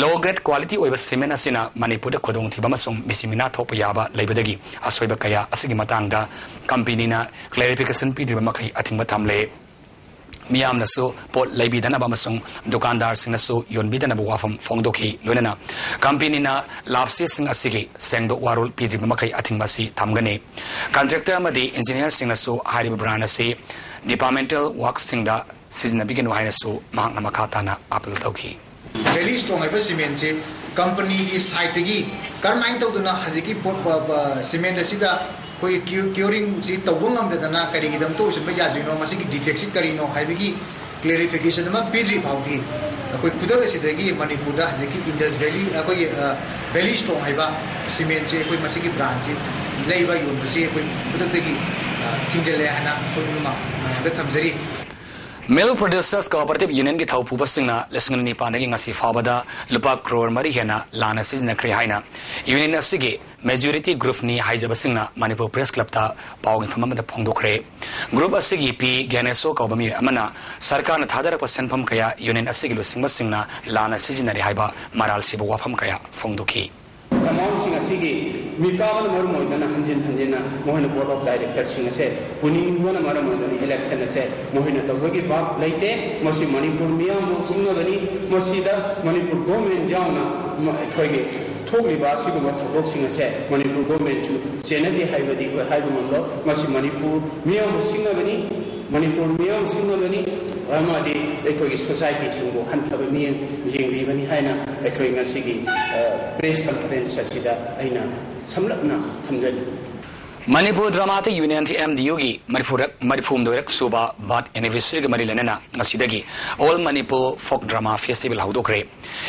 ꯂꯣ ꯒ꯭ꯔꯦꯗ ꯀ꯭ꯋꯥꯂꯤꯇꯤ ꯑꯣꯏꯕ ꯁꯤꯃꯦꯟꯠ ꯑꯁꯤꯅ ꯃꯅꯤꯄꯨꯔꯗ ꯈꯨꯗꯣꯡꯊꯤꯕ ꯑꯃꯁꯨꯡ ꯃꯤꯁꯤ ꯃꯤꯅꯥ ꯊꯣꯛꯄ ꯌꯥꯕ ꯂꯩꯕꯗꯒꯤ ꯑꯁꯣꯏꯕ ꯀꯌꯥ ꯑꯁꯤꯒꯤ ꯃꯇꯥꯡꯗ ꯀꯝꯄꯦꯅꯤꯅ ꯀ꯭ꯂꯦꯔꯤꯐꯤꯀꯦꯁꯟ ꯄꯤꯗ꯭ꯔꯤꯕ ꯃꯈꯩ ꯑꯊꯤꯡꯕ ꯊꯝꯂꯦ꯫ ꯃꯤꯌꯥꯝꯅꯁꯨ ꯄꯣꯠ ꯂꯩꯕꯤꯗꯅꯕ ꯑꯃꯁꯨꯡ ꯗꯨꯀꯥꯟꯗꯥꯔꯁꯤꯡꯅꯁꯨ ꯌꯣꯟꯕꯤꯗꯅꯕ ꯋꯥꯐꯝ ꯐꯣꯡꯗꯣꯛꯈꯤ꯫ ꯂꯣꯏꯅꯅ ꯀꯝꯄꯦꯅꯤꯅ ꯂꯥꯞꯁꯤꯁꯤꯡ ꯑꯁꯤꯒꯤ ꯁꯦꯡꯗꯣꯛ ꯋꯥꯔꯣꯜ ꯄꯤꯗ꯭ꯔꯤꯕ ꯃꯈꯩ ꯑꯊꯤꯡꯕ ꯑꯁꯤ ꯊꯝꯒꯅꯤ꯫ ꯀꯟꯇ꯭ꯔꯦꯛꯇꯔ ꯑꯃꯗꯤ ꯏꯟꯖꯤꯅꯤꯌꯔꯁꯤꯡꯅꯁꯨ ꯍꯥꯏꯔꯤꯕ ꯕ꯭ꯔꯥꯟ ꯑꯁꯤ ꯗꯤꯄꯥꯔꯠꯃꯦꯟꯇꯦꯜ ꯋꯥꯔꯛꯁꯤꯡꯗ ꯁꯤꯖꯤꯟꯅꯕꯤꯒꯅꯨ ꯍꯥꯏꯅꯁꯨ ꯃꯍꯥꯛꯅ ꯃꯈꯥ ꯇꯥꯅ ꯑꯥꯄꯤꯜ ꯇꯧꯈꯤ꯫ ꯚꯦꯂꯤ ꯁ꯭ꯇ꯭ꯔꯣꯡ ꯍꯥꯏꯕ ꯁꯤꯃꯦꯟꯁꯦ ꯀꯝꯄꯅꯤꯒꯤ ꯁꯥꯏꯠꯇꯒꯤ ꯀꯔꯝꯍꯥꯏꯅ ꯇꯧꯗꯅ ꯍꯧꯖꯤꯛꯀꯤ ꯄꯣꯠ, ꯄ-, ꯄ-, ꯁꯤꯃꯦꯟ ꯑꯁꯤꯗ ꯑꯩꯈꯣꯏꯒꯤ ꯀ꯭ꯌꯨ-, ꯀ꯭ꯌꯨꯔꯤꯡꯁꯤ ꯇꯧꯕ ꯉꯝꯗꯗꯅ ꯀꯔꯤꯒꯤꯗꯃꯛꯇ ꯑꯣꯏꯁꯤꯟꯕ ꯌꯥꯗ꯭ꯔꯤꯅꯣ, ꯃꯁꯤꯒꯤ ꯗꯤꯐꯦꯛꯁꯤ ꯀꯔꯤꯅꯣ ꯍꯥꯏꯕꯒꯤ ꯀ꯭ꯂꯦꯔꯤꯐꯤꯀꯦꯁꯟ ꯑꯃ ꯄꯤꯗ꯭ꯔꯤ ꯐꯥꯎꯗꯤ ꯑꯩꯈꯣꯏ ꯈꯨꯗꯛ ꯑꯁꯤꯗꯒꯤ ꯃꯅꯤꯄꯨꯔꯗ ꯍꯧꯖꯤꯛꯀꯤ ꯏꯟꯗꯁ ꯚꯦꯂꯤ, ꯑꯩꯈꯣꯏꯒꯤ, ꯑ, ꯚꯦꯂꯤ ꯁ꯭ꯇ꯭ꯔꯣꯡ ꯍꯥꯏꯕ ꯁꯤꯃꯦꯟꯁꯦ, ꯑꯩꯈꯣꯏ ꯃꯁꯤꯒꯤ ꯕ꯭ꯔꯥꯟꯁꯤ ꯂꯩꯕ ꯌꯣꯟꯕꯁꯤ ꯑꯩꯈꯣꯏ ꯈꯨꯗꯛꯇꯒꯤ, ꯑ, ꯊꯤꯡꯖꯤꯜꯂꯦ ꯍꯥꯏꯅ ꯑꯩꯈꯣꯏ ꯃꯌꯥꯝꯗ ꯊꯝꯖꯔꯤ꯫ Milk Producers Cooperative Unionꯒꯤ ꯊꯧ ꯄꯨꯕꯁꯤꯡꯅ ꯂꯤꯁꯤꯡ ꯑꯅꯤ ꯅꯤꯄꯥꯟꯗꯒꯤ ꯉꯁꯤ ꯐꯥꯎꯕꯗ ꯂꯨꯄꯥ ꯀ꯭ꯔꯣꯔ ꯃꯔꯤ ꯍꯦꯟꯅ ꯂꯥꯟꯅ ꯁꯤꯖꯤꯟꯅꯈ꯭ꯔꯦ ꯍꯥꯏꯅ ꯌꯨꯅꯤꯌꯟ ꯑꯁꯤꯒꯤ ꯃꯦꯖꯣꯔꯤꯇꯤ ꯒ꯭ꯔꯨꯞꯅꯤ ꯍꯥꯏꯖꯕꯁꯤꯡꯅ ꯃꯅꯤꯄꯨꯔ ꯄ꯭ꯔꯦꯁ ꯀ꯭ꯂꯕꯇ ꯄꯥꯎ ꯃꯤꯐꯝ ꯑꯃꯗ ꯐꯣꯡꯗꯣꯛꯈ꯭ꯔꯦ꯫ ꯒ꯭ꯔꯨꯞ ꯑꯁꯤꯒꯤ ꯄꯤ ꯒ꯭ꯌꯥꯅꯦꯁꯣ ꯀꯧꯕ ꯃꯤꯑꯣꯏ ꯑꯃꯅ ꯁꯔꯀꯥꯔꯅ ꯊꯥꯗꯔꯛꯄ ꯁꯦꯟꯐꯝ ꯀꯌꯥ ꯌꯨꯅꯤꯌꯟ ꯑꯁꯤꯒꯤ ꯂꯨꯆꯤꯡꯕꯁꯤꯡꯅ ꯂꯥꯟꯅ ꯁꯤꯖꯤꯟꯅꯔꯦ ꯍꯥꯏꯕ ꯃꯔꯥꯜ ꯁꯤꯕ ꯋꯥꯐꯝ ꯀꯌꯥ ꯐꯣꯡꯗꯣꯛꯈꯤ꯫ ꯑꯦꯃꯥꯎꯟꯁꯤꯡ ꯑꯁꯤꯒꯤ ꯃꯤꯀꯥꯕꯅ ꯃꯔꯝ ꯑꯣꯏꯗꯨꯅ ꯍꯟꯖꯤꯟ ꯍꯟꯖꯤꯟꯅ ꯃꯈꯣꯏꯅ ꯕꯣꯔꯗ ꯑꯣꯐ ꯗꯥꯏꯔꯦꯛꯇꯔꯁꯤꯡ ꯑꯁꯦ ꯄꯨꯅꯤꯡꯕꯅ ꯃꯔꯝ ꯑꯣꯏꯗꯨꯅ ꯏꯂꯦꯛꯁꯟ ꯑꯁꯦ ꯃꯈꯣꯏꯅ ꯇꯧꯕꯒꯤ ꯚꯥꯕ ꯂꯩꯇꯦ꯫ ꯃꯁꯤ ꯃꯅꯤꯄꯨꯔ ꯃꯤꯌꯥꯝꯕꯨ ꯁꯤꯡꯅꯕꯅꯤ꯫ ꯃꯁꯤꯗ ꯃꯅꯤꯄꯨꯔ ꯒꯣꯔꯃꯦꯟ ꯌꯥꯎꯅ ꯃ-, ꯑꯩꯈꯣꯏꯒꯤ ꯊꯣꯛꯂꯤꯕ ꯑꯁꯤꯒꯨꯝꯕ ꯊꯧꯗꯣꯛꯁꯤꯡ ꯑꯁꯦ ꯃꯅꯤꯄꯨꯔ ꯒꯣꯔꯃꯦꯟꯁꯨ ꯆꯦꯟꯅꯗꯦ ꯍꯥꯏꯕꯗꯤ ꯑꯩꯈꯣꯏ ꯍꯥꯏꯕ ꯉꯝꯂꯣꯏ꯫ ꯃꯁꯤ ꯃꯅꯤꯄꯨꯔ ꯃꯤꯌꯥꯝꯕꯨ ꯁꯤꯡꯅꯕꯅꯤ, ꯃꯅꯤꯄꯨꯔ ꯃꯤꯌꯥꯝꯕꯨ ꯁꯤꯡꯅꯕꯅꯤ, ꯑꯃꯗꯤ ꯑꯩꯈꯣꯏꯒꯤ ꯁꯣꯁꯥꯏꯇꯤꯁꯤꯡꯕꯨ ꯍꯟꯊꯕ ꯃꯤꯠꯌꯦꯡ ꯌꯦꯡꯕꯤꯕꯅꯤ ꯍꯥꯏꯅ ꯑꯩꯈꯣꯏ ꯉꯁꯤꯒꯤ, ꯑ, ꯄ꯭ꯔꯦꯁ ꯀꯟꯐꯔꯦꯟꯁ ꯑꯁꯤꯗ ꯑꯩꯅ ꯁꯝꯂꯞꯅ ꯊꯝꯖꯔꯤ꯫ Manipur dramatic union, M D ꯌꯨꯒꯤ ꯃꯔꯤꯐꯨꯔꯛ, ꯃꯔꯤꯐꯨꯍꯨꯝꯗꯣꯏꯔꯛ ꯁꯨꯕ ꯕꯥꯔꯊ ꯑꯦꯅꯤꯚꯔꯁꯔꯤꯒ ꯃꯔꯤ ꯂꯩꯅꯅ ꯉꯁꯤꯗꯒꯤ ꯑꯣꯜ ꯃꯅꯤꯄꯨꯔ ꯐꯣꯛ ꯗ꯭ꯔꯃꯥ ꯐꯦꯁꯇꯤꯚꯦꯜ ꯍꯧꯗꯣꯛꯈ꯭ꯔꯦ꯫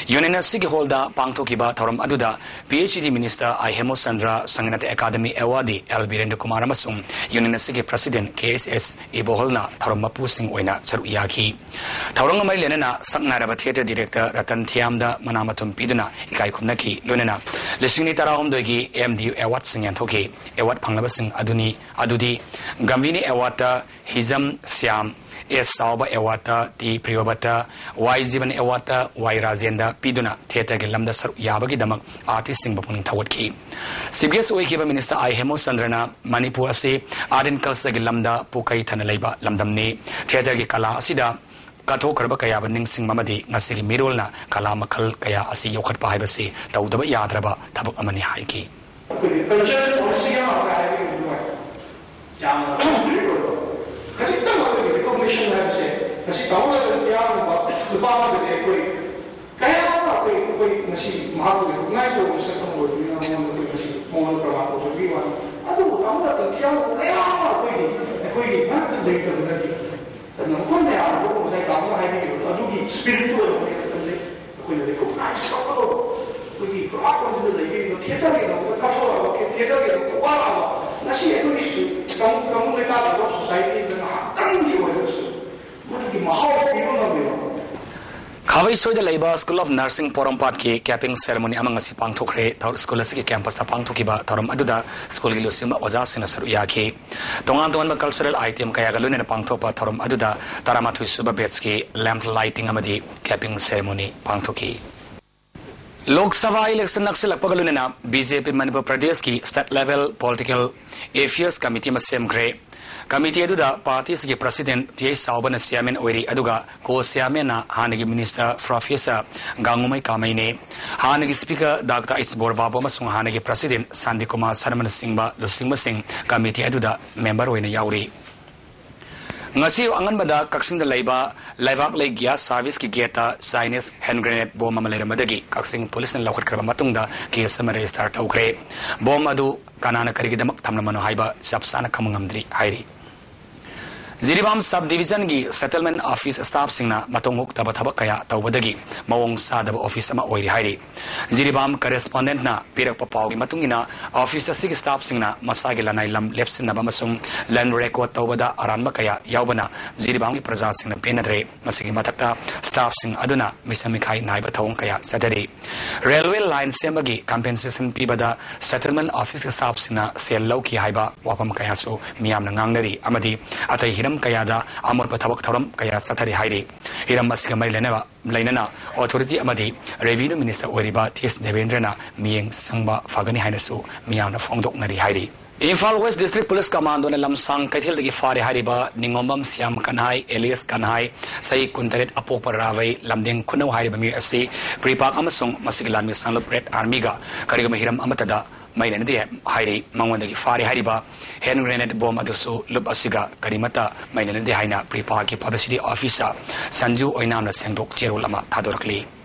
ꯌꯨꯅꯤꯌꯟ ꯑꯁꯤꯒꯤ ꯍꯣꯜꯗ ꯄꯥꯡꯊꯣꯛꯈꯤꯕ ꯊꯧꯔꯝ ꯑꯗꯨꯗ ꯄꯤ ꯑꯩꯆ ꯗꯤ ꯃꯤꯅꯤꯁꯇꯔ ꯑꯥꯏ ꯍꯦꯃꯣꯆꯟꯗ꯭ꯔ, ꯁꯪꯒꯤꯅꯥꯇ ꯑꯦꯀꯥꯗꯃꯤ ꯑꯦꯋꯥꯔꯗꯤ ꯑꯦꯜ ꯕꯤꯔꯦꯟꯗ꯭ꯔ ꯀꯨꯃꯥꯔ ꯑꯃꯁꯨꯡ ꯌꯨꯅꯤꯌꯟ ꯑꯁꯤꯒꯤ ꯄ꯭ꯔꯁꯤꯗꯦꯟꯠ ꯀꯦ ꯑꯦꯁ ꯑꯦꯁ ꯏꯕꯣꯍꯜꯅ ꯊꯧꯔꯝ ꯃꯄꯨꯁꯤꯡ ꯑꯣꯏꯅ ꯁꯔꯨꯛ ꯌꯥꯈꯤ꯫ ꯊꯧꯔꯝꯒ ꯃꯔꯤ ꯂꯩꯅꯅ ꯁꯛꯅꯥꯏꯔꯕ ꯊꯤꯌꯦꯇꯔ ꯗꯤꯔꯦꯛꯇꯔ ꯔꯇꯟ ꯊꯤꯌꯥꯝꯗ ꯃꯅꯥ ꯃꯊꯨꯝ ꯄꯤꯗꯨꯅ ꯏꯀꯥꯏ ꯈꯨꯝꯅꯈꯤ꯫ ꯂꯣꯏꯅꯅ ꯂꯤꯁꯤꯡ ꯑꯅꯤ ꯇꯔꯥꯍꯨꯝꯗꯣꯏꯒꯤ ꯑꯦꯝ ꯗꯤ ꯌꯨ ꯑꯦꯋꯥꯔꯗꯁꯤꯡ ꯌꯦꯟꯊꯣꯛꯈꯤ꯫ ꯑꯦꯋꯥꯔꯗ ꯐꯪꯂꯕꯁꯤꯡ ꯑꯗꯨꯅꯤ, ꯑꯗꯨꯗꯤ ꯒꯝꯚꯤꯅꯤ ꯑꯦꯋꯥꯔꯗꯇ ꯍꯤꯖꯝ ꯁ꯭ꯌꯥꯝ, ꯑꯦꯁ ꯆꯥꯎꯕ ꯑꯦꯋꯥꯔꯗꯇ ꯇꯤ ꯄ꯭ꯔꯤꯌꯣꯕꯇ, ꯋꯥꯏ ꯖꯤꯕꯟ ꯑꯦꯋꯥꯔꯗꯇ ꯋꯥꯏ ꯔꯥꯖꯦꯟꯗ ꯄꯤꯗꯨꯅ ꯊꯤꯌꯦꯇꯔꯒꯤ ꯂꯝꯗ ꯁꯔꯨꯛ ꯌꯥꯕꯒꯤꯗꯃꯛ ꯑꯥꯔꯇꯤꯁꯁꯤꯡꯕꯨ ꯄꯨꯛꯅꯤꯡ ꯊꯧꯒꯠꯈꯤ꯫ ꯆꯤꯐ ꯒꯦꯁ ꯑꯣꯏꯈꯤꯕ ꯃꯤꯅꯤꯁꯇꯔ ꯑꯥꯏ ꯍꯦꯃꯣꯆꯟꯗ꯭ꯔꯅ ꯃꯅꯤꯄꯨꯔ ꯑꯁꯤ ꯑꯥꯔꯠ ꯑꯦꯟ ꯀꯜꯆꯔꯒꯤ ꯂꯝꯗ ꯄꯨꯀꯩ ꯊꯟꯅ ꯂꯩꯕ ꯂꯝꯗꯝꯅꯤ꯫ ꯊꯤꯌꯦꯇꯔꯒꯤ ꯀꯂꯥ ꯑꯁꯤꯗ ꯀꯠꯊꯣꯛꯈ꯭ꯔꯕ ꯀꯌꯥꯕꯨ ꯅꯤꯡꯁꯤꯡꯕ ꯑꯃꯗꯤ ꯉꯁꯤꯒꯤ ꯃꯤꯔꯣꯜꯅ ꯀꯂꯥ ꯃꯈꯜ ꯀꯌꯥ ꯑꯁꯤ ꯌꯣꯛꯈꯠꯄ ꯍꯥꯏꯕꯁꯤ ꯇꯧꯗꯕ ꯌꯥꯗ꯭ꯔꯕ ꯊꯕꯛ ꯑꯃꯅꯤ ꯍꯥꯏꯈꯤ꯫ ꯑꯩꯈꯣꯏꯒꯤ ꯀꯜꯆꯔꯦꯜ ꯄꯣꯂꯤꯁꯤ ꯑꯃ ꯍꯥꯏꯕꯒꯤ ꯅꯨꯡꯉꯥꯏ꯫ ꯌꯥꯝꯅ ꯀꯝꯄ꯭ꯂꯤꯠ ꯑꯣꯏꯕ꯫ ꯈꯖꯤꯛꯇꯪ ꯑꯩꯈꯣꯏꯒꯤ ꯔꯤꯀꯣꯒꯅꯤꯁꯟ ꯍꯥꯏꯕꯁꯦ ꯉꯁꯤ ꯇꯥꯃꯣ ꯂꯥꯏꯕꯛ ꯊꯤꯌꯥꯝꯒꯨꯝꯕ ꯅꯨꯄꯥ ꯑꯃꯗꯗꯤ ꯑꯩꯈꯣꯏ ꯀꯌꯥ ꯑꯃ ꯑꯩꯈꯣꯏ, ꯑꯩꯈꯣꯏ ꯉꯁꯤ ꯃꯍꯥꯛꯄꯨ ꯔꯤꯀꯣꯒꯅꯥꯏꯖ ꯇꯧꯕ ꯃꯁꯛ ꯈꯪꯕ ꯑꯣꯏꯕꯅꯤꯅ ꯃꯉꯣꯟꯗ ꯑꯩꯈꯣꯏ ꯉꯁꯤ ꯃꯉꯣꯟꯗ ꯄ꯭ꯔꯃꯥꯟ ꯇꯧꯖꯕꯒꯤ ꯋꯥꯅꯤ꯫ ꯑꯗꯨꯕꯨ ꯇꯥꯃꯣ ꯂꯥꯏꯕꯛ ꯊꯤꯌꯥꯝ ꯀꯌꯥ ꯑꯃ ꯑꯩꯈꯣꯏꯒꯤ, ꯑꯩꯈꯣꯏꯒꯤ ꯃꯔꯛꯇ ꯂꯩꯇꯕ ꯅꯠꯇꯦ꯫ ꯑꯗꯨꯅ ꯃꯈꯣꯏ ꯃꯌꯥꯝꯗꯨ ꯉꯁꯥꯏ ꯇꯥꯃꯣꯅ ꯍꯥꯏꯕꯤꯈꯤꯕꯗꯣ ꯑꯗꯨꯒꯤ ꯁ꯭ꯄꯤꯔꯤꯠꯇꯨ ꯑꯣꯏꯔꯝꯒꯅꯤ ꯈꯟꯖꯩ꯫ ꯑꯩꯈꯣꯏꯅ ꯔꯤꯀꯣꯒꯅꯥꯏꯖ ꯇꯧꯕꯗꯣ ꯑꯩꯈꯣꯏꯒꯤ ꯄ꯭ꯔꯃꯥꯟ ꯇꯧꯗꯨꯅ ꯂꯩꯕꯤꯔꯤꯕ ꯊꯤꯌꯦꯇꯔꯒꯤꯗꯃꯛꯇ ꯀꯠꯊꯣꯛꯂꯛꯑꯕ, ꯊꯤꯌꯦꯇꯔꯒꯤꯗꯃꯛꯇ ꯋꯥꯔꯛꯑꯕ ꯉꯁꯤ ꯑꯩꯈꯣꯏꯒꯤ ꯁꯨ-, ꯀꯥꯡꯂꯨꯞ, ꯀꯥꯡꯂꯨꯞ ꯂꯩꯀꯥꯏꯗ ꯁꯣꯁꯥꯏꯇꯤꯗ ꯉꯥꯏꯍꯥꯛꯇꯪꯒꯤ ꯑꯣꯏꯔꯒꯁꯨ ꯃꯗꯨ ꯍꯋꯥꯏꯁꯣꯏꯗ ꯂꯩꯕ School of Nursing ꯄꯣꯔꯣꯝꯄꯥꯠꯀꯤ capping ceremony ꯑꯃ ꯉꯁꯤ ꯄꯥꯡꯊꯣꯛꯈ꯭ꯔꯦ꯫ ꯊꯧ-, school ꯑꯁꯤꯒꯤ campus ꯇ ꯄꯥꯡꯊꯣꯛꯈꯤꯕ ꯊꯧꯔꯝ ꯑꯗꯨꯗ school ꯒꯤ ꯂꯨꯆꯤꯡꯕ ꯑꯣꯖꯥꯁꯤꯡꯅ ꯁꯔꯨꯛ ꯌꯥꯈꯤ꯫ ꯇꯣꯉꯥꯟ ꯇꯣꯉꯥꯟꯕ cultural item ꯀꯌꯥꯒ ꯂꯣꯏꯅꯅ ꯄꯥꯡꯊꯣꯛꯄ ꯊꯧꯔꯝ ꯑꯗꯨꯗ ꯇꯔꯥꯃꯥꯊꯣꯏ ꯁꯨꯕ batch ꯀꯤ lamp lighting ꯑꯃꯗꯤ capping ceremony ꯄꯥꯡꯊꯣꯛꯈꯤ꯫ ꯂꯣꯛ ꯁꯚꯥ election ꯅꯛꯁꯤꯜꯂꯛꯄꯒ ꯂꯣꯏꯅꯅ B J P ꯃꯅꯤꯄꯨꯔ ꯄ꯭ꯔꯗꯦꯁꯀꯤ state level political affairs committee ꯑꯃ ꯁꯦꯝꯈ꯭ꯔꯦ꯫ Committee ꯑꯗꯨꯗ party ꯑꯁꯤꯒꯤ president T H ꯆꯥꯎꯕꯅ chairman ꯑꯣꯏꯔꯤ, ꯑꯗꯨꯒ co-chairman ꯅ ꯍꯥꯟꯅꯒꯤ minister Professor ꯒꯥꯡꯉꯨꯃꯩ ꯀꯥꯃꯩꯅꯤ꯫ ꯍꯥꯟꯅꯒꯤ speaker Doctor H ꯕꯣꯔꯕꯥꯕꯨ ꯑꯃꯁꯨꯡ ꯍꯥꯟꯅꯒꯤ president ꯁꯥꯟꯇꯤ ꯀꯨꯃꯥꯔ ꯁꯔꯃꯅꯆꯤꯡꯕ ꯂꯨꯆꯤꯡꯕꯁꯤꯡ committee ꯑꯗꯨꯗ member ꯑꯣꯏꯅ ꯌꯥꯎꯔꯤ꯫ ꯉꯁꯤ ꯑꯉꯟꯕꯗ ꯀꯛꯆꯤꯡꯗ ꯂꯩꯕ ꯂꯩꯕꯥꯛꯂꯩ gas service ꯀꯤ gate ꯇ Chinese hand grenade bomb ꯑꯃ ꯂꯩꯔꯝꯕꯗꯒꯤ ꯀꯛꯆꯤꯡ police ꯅ ꯂꯧꯈꯠꯈ꯭ꯔꯕ ꯃꯇꯨꯡꯗ case ꯑꯃ register ꯇꯧꯈ꯭ꯔꯦ꯫ Bomb ꯑꯗꯨ ꯀꯅꯥꯅ ꯀꯔꯤꯒꯤꯗꯃꯛ ꯊꯝꯂꯝꯕꯅꯣ ꯍꯥꯏꯕ ꯆꯞ ꯆꯥꯅ ꯈꯪꯕ ꯉꯝꯗ꯭ꯔꯤ ꯍꯥꯏꯔꯤ꯫ ꯖꯤꯔꯤꯕꯥꯝ sub division ꯒꯤ settlement office staff ꯁꯤꯡꯅ ꯃꯇꯣꯡ ꯍꯨꯛꯇꯕ ꯊꯕꯛ ꯀꯌꯥ ꯇꯧꯕꯗꯒꯤ ꯃꯑꯣꯡ ꯆꯥꯗꯕ office ꯑꯃ ꯑꯣꯏꯔꯤ ꯍꯥꯏꯔꯤ꯫ ꯖꯤꯔꯤꯕꯥꯝ correspondent ꯅ ꯄꯤꯔꯛꯄ ꯄꯥꯎꯒꯤ ꯃꯇꯨꯡ ꯏꯟꯅ, office ꯑꯁꯤꯒꯤ staff ꯁꯤꯡꯅ ꯃꯁꯥꯒꯤ ꯂꯅꯥꯏ ꯂꯝ ꯂꯦꯞꯁꯤꯟꯅꯕ ꯑꯃꯁꯨꯡ land record ꯇꯧꯕꯗ ꯑꯔꯥꯟꯕ ꯀꯌꯥ ꯌꯥꯎꯕꯅ ꯖꯤꯔꯤꯕꯥꯝꯒꯤ ꯄ꯭ꯔꯖꯥꯁꯤꯡꯅ ꯄꯦꯟꯅꯗ꯭ꯔꯦ꯫ ꯃꯁꯤꯒꯤ ꯃꯊꯛꯇ, staff ꯁꯤꯡ ꯑꯗꯨꯅ ꯃꯤꯆꯪ ꯃꯤꯈꯥꯏ ꯅꯥꯏꯕ ꯊꯧꯑꯣꯡ ꯀꯌꯥ ꯆꯠꯊꯔꯤ꯫ Railway line ꯁꯦꯝꯕꯒꯤ compensation ꯄꯤꯕꯗ settlement office ꯀꯤ staff ꯁꯤꯡꯅ ꯁꯦꯜ ꯂꯧꯈꯤ ꯍꯥꯏꯕ ꯋꯥꯐꯝ ꯀꯌꯥꯁꯨ ꯃꯤꯌꯥꯝꯅ ꯉꯥꯡꯅꯔꯤ ꯑꯃꯗꯤ ꯑꯇꯩ ꯍꯤꯔꯝ ꯀꯌꯥꯗ ꯑꯃꯣꯠꯄ ꯊꯕꯛ ꯊꯧꯔꯝ ꯀꯌꯥ ꯆꯠꯊꯔꯤ ꯍꯥꯏꯔꯤ꯫ ꯍꯤꯔꯝ ꯑꯁꯤꯒ ꯃꯔꯤ ꯂꯩꯅꯕ, ꯂꯩꯅꯅ authority ꯑꯃꯗꯤ revenue minister ꯑꯣꯏꯔꯤꯕ T H ꯗꯦꯕꯦꯟꯗ꯭ꯔꯅ ꯃꯤꯠꯌꯦꯡ ꯆꯪꯕ ꯐꯒꯅꯤ ꯍꯥꯏꯅꯁꯨ ꯃꯤꯌꯥꯝꯅ ꯐꯣꯡꯗꯣꯛꯅꯔꯤ ꯍꯥꯏꯔꯤ꯫ Imphal West District Police Commando ꯅ ꯂꯝꯁꯥꯡ ꯀꯩꯊꯦꯜꯗꯒꯤ ꯐꯥꯔꯦ ꯍꯥꯏꯔꯤꯕ ꯅꯤꯉꯣꯝꯕꯝ ꯁ꯭ꯌꯥꯝ ꯀꯟꯍꯥꯏ alias ꯀꯟꯍꯥꯏ, ꯆꯍꯤ ꯀꯨꯟꯇꯔꯦꯠ, ꯑꯄꯣꯛꯄ ꯔꯥꯕꯩ, ꯂꯝꯗꯦꯡ ꯈꯨꯅꯧ ꯍꯥꯏꯔꯤꯕ ꯃꯤꯑꯣꯏ ꯑꯁꯤ ꯄ꯭ꯔꯤꯄꯥꯛ ꯑꯃꯁꯨꯡ ꯃꯁꯤꯒꯤ ꯂꯥꯟꯃꯤ ꯁꯥꯡꯂꯨꯞ Red Army ꯒ ꯀꯔꯤꯒꯨꯝꯕ ꯍꯤꯔꯝ ꯑꯃꯠꯇꯗ ꯃꯔꯤ ꯂꯩꯅꯗꯦ ꯍꯥꯏꯔꯤ꯫ ꯃꯉꯣꯟꯗꯒꯤ ꯐꯥꯔꯦ ꯍꯥꯏꯔꯤꯕ hand grenade bomb ꯑꯗꯨꯁꯨ ꯂꯨꯞ ꯑꯁꯤꯒ ꯀꯔꯤꯃꯠꯇ ꯃꯔꯤ ꯂꯩꯅꯗꯦ ꯍꯥꯏꯅ ꯄ꯭ꯔꯤꯄꯥꯛꯀꯤ publicity officer ꯁꯟꯖꯨ ꯑꯣꯏꯅꯥꯝꯅ ꯁꯦꯡꯗꯣꯛ ꯆꯦꯔꯣꯜ ꯑꯃ ꯊꯥꯗꯣꯔꯛꯂꯤ꯫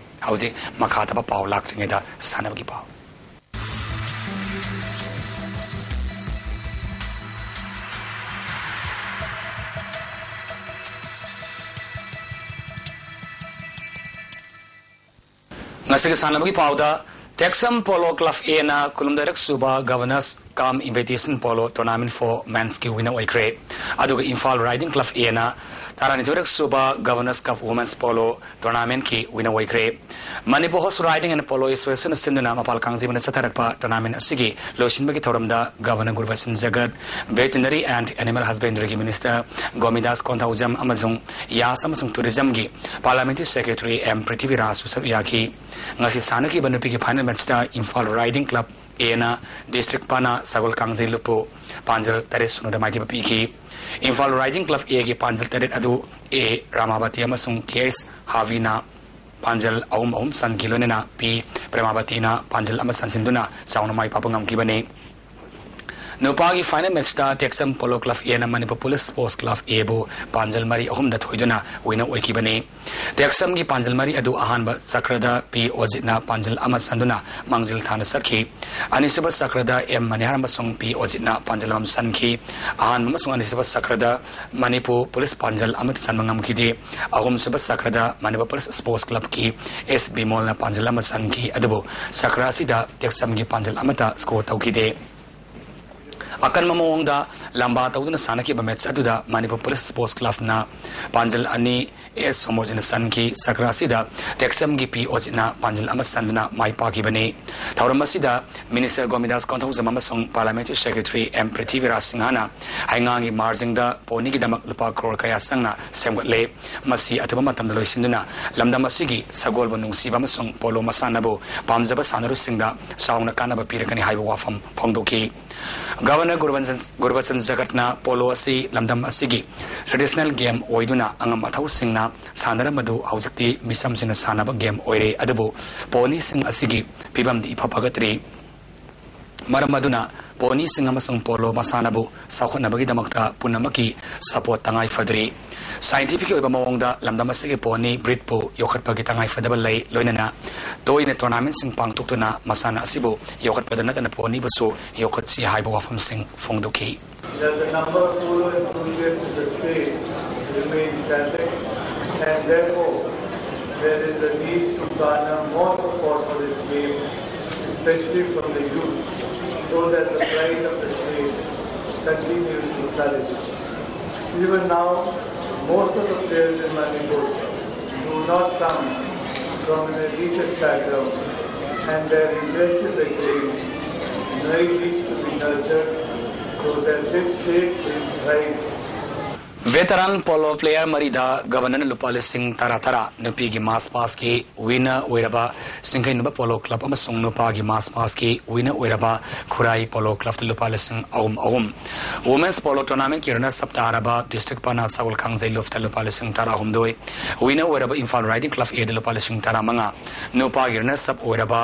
ꯍꯧꯖꯤꯛ ꯃꯈꯥ ꯇꯥꯕ ꯄꯥꯎ ꯂꯥꯛꯇ꯭ꯔꯤꯉꯩꯗ ꯁꯥꯟꯅꯕꯒꯤ ꯄꯥꯎ꯫ ꯉꯁꯤꯒꯤ ꯁꯥꯟꯅꯕꯒꯤ ꯄꯥꯎꯗ, ꯇꯦꯛꯁꯝ Polo Club A ꯅ ꯀꯨꯟꯍꯨꯝꯗꯣꯏꯔꯛ ꯁꯨꯕ Governors cum Invitation Polo Tournament for Men's ꯀꯤ winner ꯑꯣꯏꯈ꯭ꯔꯦ꯫ ꯑꯗꯨꯒ ꯏꯝꯐꯥꯜ Riding Club A ꯅ ꯇꯔꯥꯅꯤꯊꯣꯏꯔꯛ ꯁꯨꯕ Governors Cup Women's Polo Tournamentꯀꯤ winner ꯑꯣꯏꯈ꯭ꯔꯦ꯫ Manipur Horse Riding and Polo Associationꯅ ꯁꯤꯟꯗꯨꯅ ꯃꯄꯥꯜ ꯀꯥꯡꯖꯩꯕꯨꯡꯗ ꯆꯠꯊꯔꯛꯄ tournamentꯁꯤꯒꯤ ꯂꯣꯏꯁꯤꯟꯕꯒꯤ ꯊꯧꯔꯝꯗ Governor Gurbachan Jhagat, Veterinary and Animal Husbandryꯒꯤ Minister ꯒꯣꯃꯤꯗꯥꯁ Konthoujam ꯑꯃꯁꯨꯡ ꯌꯥꯁ ꯑꯃꯁꯨꯡ Tourismꯒꯤ Parliamentary Secretary ꯑꯦꯝ ꯄ꯭ꯔꯤꯊꯤꯕꯤꯔꯥꯖꯁꯨ ꯁꯔꯨꯛ ꯌꯥꯈꯤ꯫ ꯉꯁꯤ ꯁꯥꯟꯅꯈꯤꯕ ꯅꯨꯄꯤꯒꯤ final matchꯇ Imphal Riding Club Aꯅ District ꯄꯥꯅꯥ ꯁꯒꯣꯜ ꯀꯥꯡꯖꯩ ꯂꯨꯞꯄꯨ ꯄꯥꯟꯖꯜ ꯇꯔꯦꯠ ꯁꯨꯞꯅꯗ ꯃꯥꯏꯊꯤꯕ ꯄꯤꯈꯤ꯫ ꯏꯝꯐꯥꯜ Riding Club Aꯒꯤ ꯄꯥꯟꯖꯜ ꯇꯔꯦꯠ ꯑꯗꯨ ꯑꯦ ꯔꯥꯃꯥꯕꯇꯤ ꯑꯃꯁꯨꯡ ꯀꯦ ꯑꯦꯁ ꯍꯥꯕꯤꯅ ꯄꯥꯟꯖꯜ ꯑꯍꯨꯝ ꯑꯍꯨꯝ ꯆꯟꯈꯤ, ꯂꯣꯏꯅꯅ ꯄꯤ ꯄ꯭ꯔꯦꯃꯥꯕꯇꯤꯅ ꯄꯥꯟꯖꯜ ꯑꯃ ꯆꯟꯁꯤꯟꯗꯨꯅ ꯆꯥꯎꯅ ꯃꯥꯏ ꯄꯥꯛꯄ ꯉꯝꯈꯤꯕꯅꯤ꯫ ꯅꯨꯄꯥꯒꯤ final matchꯇ ꯇꯦꯛꯆꯝ Polo Club Aꯅ Manipur Police Sports Club Aꯕꯨ ꯄꯥꯟꯖꯜ ꯃꯔꯤ ꯑꯍꯨꯝꯗ ꯊꯣꯏꯗꯨꯅ winner ꯑꯣꯏꯈꯤꯕꯅꯤ꯫ ꯇꯦꯛꯆꯝꯒꯤ ꯄꯥꯟꯖꯜ ꯃꯔꯤ ꯑꯗꯨ ꯑꯍꯥꯟꯕ ꯆꯀ꯭ꯔꯗ ꯄꯤ ꯑꯣꯖꯤꯠꯅ ꯄꯥꯟꯖꯜ ꯑꯃ ꯆꯟꯗꯨꯅ ꯃꯥꯡꯖꯤꯜ ꯊꯥꯅ ꯆꯠꯈꯤ꯫ ꯑꯅꯤꯁꯨꯕ ꯆꯀ꯭ꯔꯗ ꯑꯦꯝ ꯃꯅꯤꯍꯥꯔ ꯑꯃꯁꯨꯡ ꯄꯤ ꯑꯣꯖꯤꯠꯅ ꯄꯥꯟꯖꯜ ꯑꯃ ꯆꯟꯈꯤ꯫ ꯑꯍꯥꯟꯕ ꯑꯃꯁꯨꯡ ꯑꯅꯤꯁꯨꯕ ꯆꯀ꯭ꯔꯗ ꯃꯅꯤꯄꯨꯔ ꯄꯨꯂꯤꯁ ꯄꯥꯟꯖꯜ ꯑꯃꯠꯇ ꯆꯟꯕ ꯉꯝꯈꯤꯗꯦ꯫ ꯑꯍꯨꯝꯁꯨꯕ ꯆꯀ꯭ꯔꯗ ꯃꯅꯤꯄꯨꯔ ꯄꯨꯂꯤꯁ ꯁ꯭ꯄꯣꯔꯠꯁ ꯀ꯭ꯂꯕꯀꯤ ꯑꯦꯁ ꯕꯤꯃꯣꯜꯅ ꯄꯥꯟꯖꯜ ꯑꯃ ꯆꯟꯈꯤ, ꯑꯗꯨꯕꯨ ꯆꯀ꯭ꯔ ꯑꯁꯤꯗ ꯇꯦꯛꯆꯝꯒꯤ ꯄꯥꯟꯖꯜ ꯑꯃꯠꯇ ꯁ꯭ꯀꯣꯔ ꯇꯧꯈꯤꯗꯦ꯫ ꯑꯀꯟꯕ ꯃꯑꯣꯡꯗ ꯂꯝꯕꯥ ꯇꯧꯗꯨꯅ ꯁꯥꯟꯅꯈꯤꯕ ꯃꯦꯠꯆ ꯑꯗꯨꯗ ꯃꯅꯤꯄꯨꯔ ꯄꯨꯂꯤꯁ ꯁ꯭ꯄꯣꯔꯠꯁ ꯀ꯭ꯂꯕꯅ ꯄꯥꯟꯖꯜ ꯑꯅꯤ, ꯑꯦꯁ ꯁꯣꯃꯣꯔꯖꯤꯠꯅ ꯆꯟꯈꯤ꯫ ꯆꯀ꯭ꯔ ꯑꯁꯤꯗ ꯇꯦꯛꯆꯝꯒꯤ ꯄꯤ ꯑꯣꯖꯤꯠꯅ ꯄꯥꯟꯖꯜ ꯑꯃ ꯆꯟꯗꯨꯅ ꯃꯥꯏ ꯄꯥꯛꯈꯤꯕꯅꯤ꯫ ꯊꯧꯔꯝ ꯑꯁꯤꯗ ꯃꯤꯅꯤꯁꯇꯔ ꯒꯣꯃꯤꯗꯥꯁ ꯀꯣꯟꯊꯧꯖꯝ ꯑꯃꯁꯨꯡ ꯄꯥꯔꯂꯤꯌꯥꯃꯦꯟꯇꯔꯤ ꯁꯦꯀ꯭ꯔꯦꯇꯔꯤ ꯑꯦꯝ ꯄ꯭ꯔꯤꯊꯤꯕꯤꯔꯥꯖ ꯁꯤꯡꯍꯅ ꯍꯩꯉꯥꯡꯒꯤ ꯃꯥꯔꯖꯤꯡꯗ ꯄꯣꯅꯤꯒꯤꯗꯃꯛ ꯂꯨꯄꯥ ꯀ꯭ꯔꯣꯔ ꯀꯌꯥ ꯆꯪꯅ ꯁꯦꯝꯒꯠꯂꯦ꯫ ꯃꯁꯤ ꯑꯊꯨꯕ ꯃꯇꯝꯗ ꯂꯣꯏꯁꯤꯟꯗꯨꯅ ꯂꯝꯗꯝ ꯑꯁꯤꯒꯤ ꯁꯒꯣꯜꯕꯨ ꯅꯨꯡꯁꯤꯕ ꯑꯃꯁꯨꯡ ꯄꯣꯂꯣ ꯃꯁꯥꯟꯅꯕꯨ ꯄꯥꯝꯖꯕ ꯁꯥꯟꯅꯔꯣꯏꯁꯤꯡꯗ ꯆꯥꯎꯅ ꯀꯥꯟꯅꯕ ꯄꯤꯔꯛꯀꯅꯤ ꯍꯥꯏꯕ ꯋꯥꯐꯝ ꯐꯣꯡꯗꯣꯛꯈꯤ꯫ ꯒꯚꯔꯅꯔ ꯒꯨꯔꯕꯆꯟ, ꯒꯨꯔꯕꯆꯟ ꯖꯒꯠꯅ ꯄꯣꯂꯣ ꯑꯁꯤ ꯂꯝꯗꯝ ꯑꯁꯤꯒꯤ traditional game ꯑꯣꯏꯗꯨꯅ ꯑꯉꯝ ꯑꯊꯧꯁꯤꯡꯅ ꯁꯥꯟꯅꯔꯝꯕꯗꯨ ꯍꯧꯖꯤꯛꯇꯤ ꯃꯤꯆꯝꯁꯤꯡꯅ ꯁꯥꯟꯅꯕ game ꯑꯣꯏꯔꯦ, ꯑꯗꯨꯕꯨ ꯄꯣꯅꯤꯁꯤꯡ ꯑꯁꯤꯒꯤ ꯐꯤꯕꯝꯗꯤ ꯏꯐ ꯐꯒꯠꯇ꯭ꯔꯤ꯫ ꯃꯔꯝ ꯑꯗꯨꯅ ꯄꯣꯅꯤꯁꯤꯡ ꯑꯃꯁꯨꯡ ꯄꯣꯂꯣ ꯃꯁꯥꯟꯅꯕꯨ ꯆꯥꯎꯈꯠꯅꯕꯒꯤꯗꯃꯛꯇ ꯄꯨꯝꯅꯃꯛꯀꯤ support ꯇꯉꯥꯏ ꯐꯗ꯭ꯔꯤ꯫ Scientific ꯑꯣꯏꯕ ꯃꯑꯣꯡꯗ ꯂꯝꯗꯝ ꯑꯁꯤꯒꯤ ꯄꯣꯅꯤ breedꯄꯨ ꯌꯣꯛꯈꯠꯄꯒꯤ ꯇꯉꯥꯏ ꯐꯗꯕ ꯂꯩ, ꯂꯣꯏꯅꯅ ꯇꯣꯏꯅ tournamentꯁꯤꯡ ꯄꯥꯡꯊꯣꯛꯇꯨꯅ ꯃꯁꯥꯟꯅ ꯑꯁꯤꯕꯨ ꯌꯣꯛꯈꯠꯄꯗ ꯅꯠꯇꯅ ꯄꯣꯅꯤꯕꯨꯁꯨ ꯌꯣꯛꯈꯠꯁꯤ ꯍꯥꯏꯕ ꯋꯥꯐꯝꯁꯤꯡ ꯐꯣꯡꯗꯣꯛꯈꯤ꯫ That the number of polo enthusiasts in the state remains static, and therefore there is a need to garner more support for this game, especially from the youth, so that the pride of the state continues to flourish. Even now, Most of the players in Manipur do not come from an elitist background, and their interest is again very deep to be nurtured so that this state will thrive. Veteran polo player ꯃꯔꯤꯗ ꯒꯕꯔꯅꯔꯅ ꯂꯨꯄꯥ ꯂꯤꯁꯤꯡ ꯇꯔꯥ ꯇꯔꯥ, ꯅꯨꯄꯤꯒꯤ March ꯄꯥꯁꯀꯤ winner ꯑꯣꯏꯔꯕ ꯁꯤꯡꯈꯩꯅꯨꯕ polo club ꯑꯃꯁꯨꯡ ꯅꯨꯄꯥꯒꯤ March ꯄꯥꯁꯀꯤ winner ꯑꯣꯏꯔꯕ ꯈꯨꯔꯥꯏ ꯄꯣꯂꯣ ꯀ꯭ꯂꯕꯇ ꯂꯨꯄꯥ ꯂꯤꯁꯤꯡ ꯑꯍꯨꯝ ꯑꯍꯨꯝ, ꯋꯨꯃꯦꯟꯁ ꯄꯣꯂꯣ ꯇꯣꯔꯅꯥꯃꯦꯟꯠꯀꯤ ꯔꯅꯔꯁ ꯑꯞ ꯇꯥꯔꯕ ꯗꯤꯁꯇ꯭ꯔꯤꯛ ꯄꯥꯅꯥ ꯁꯒꯣꯜ ꯀꯥꯡꯖꯩ ꯂꯨꯞꯇ ꯂꯨꯄꯥ ꯂꯤꯁꯤꯡ ꯇꯔꯥꯍꯨꯝꯗꯣꯏ, ꯋꯤꯅꯔ ꯑꯣꯏꯔꯕ ꯏꯝꯐꯥꯜ ꯔꯥꯏꯗꯤꯡ ꯀ꯭ꯂꯕ ꯑꯦꯗ ꯂꯨꯄꯥ ꯂꯤꯁꯤꯡ ꯇꯔꯥꯃꯉꯥ, ꯅꯨꯄꯥꯒꯤ ꯔꯅꯔꯁ ꯑꯞ ꯑꯣꯏꯔꯕ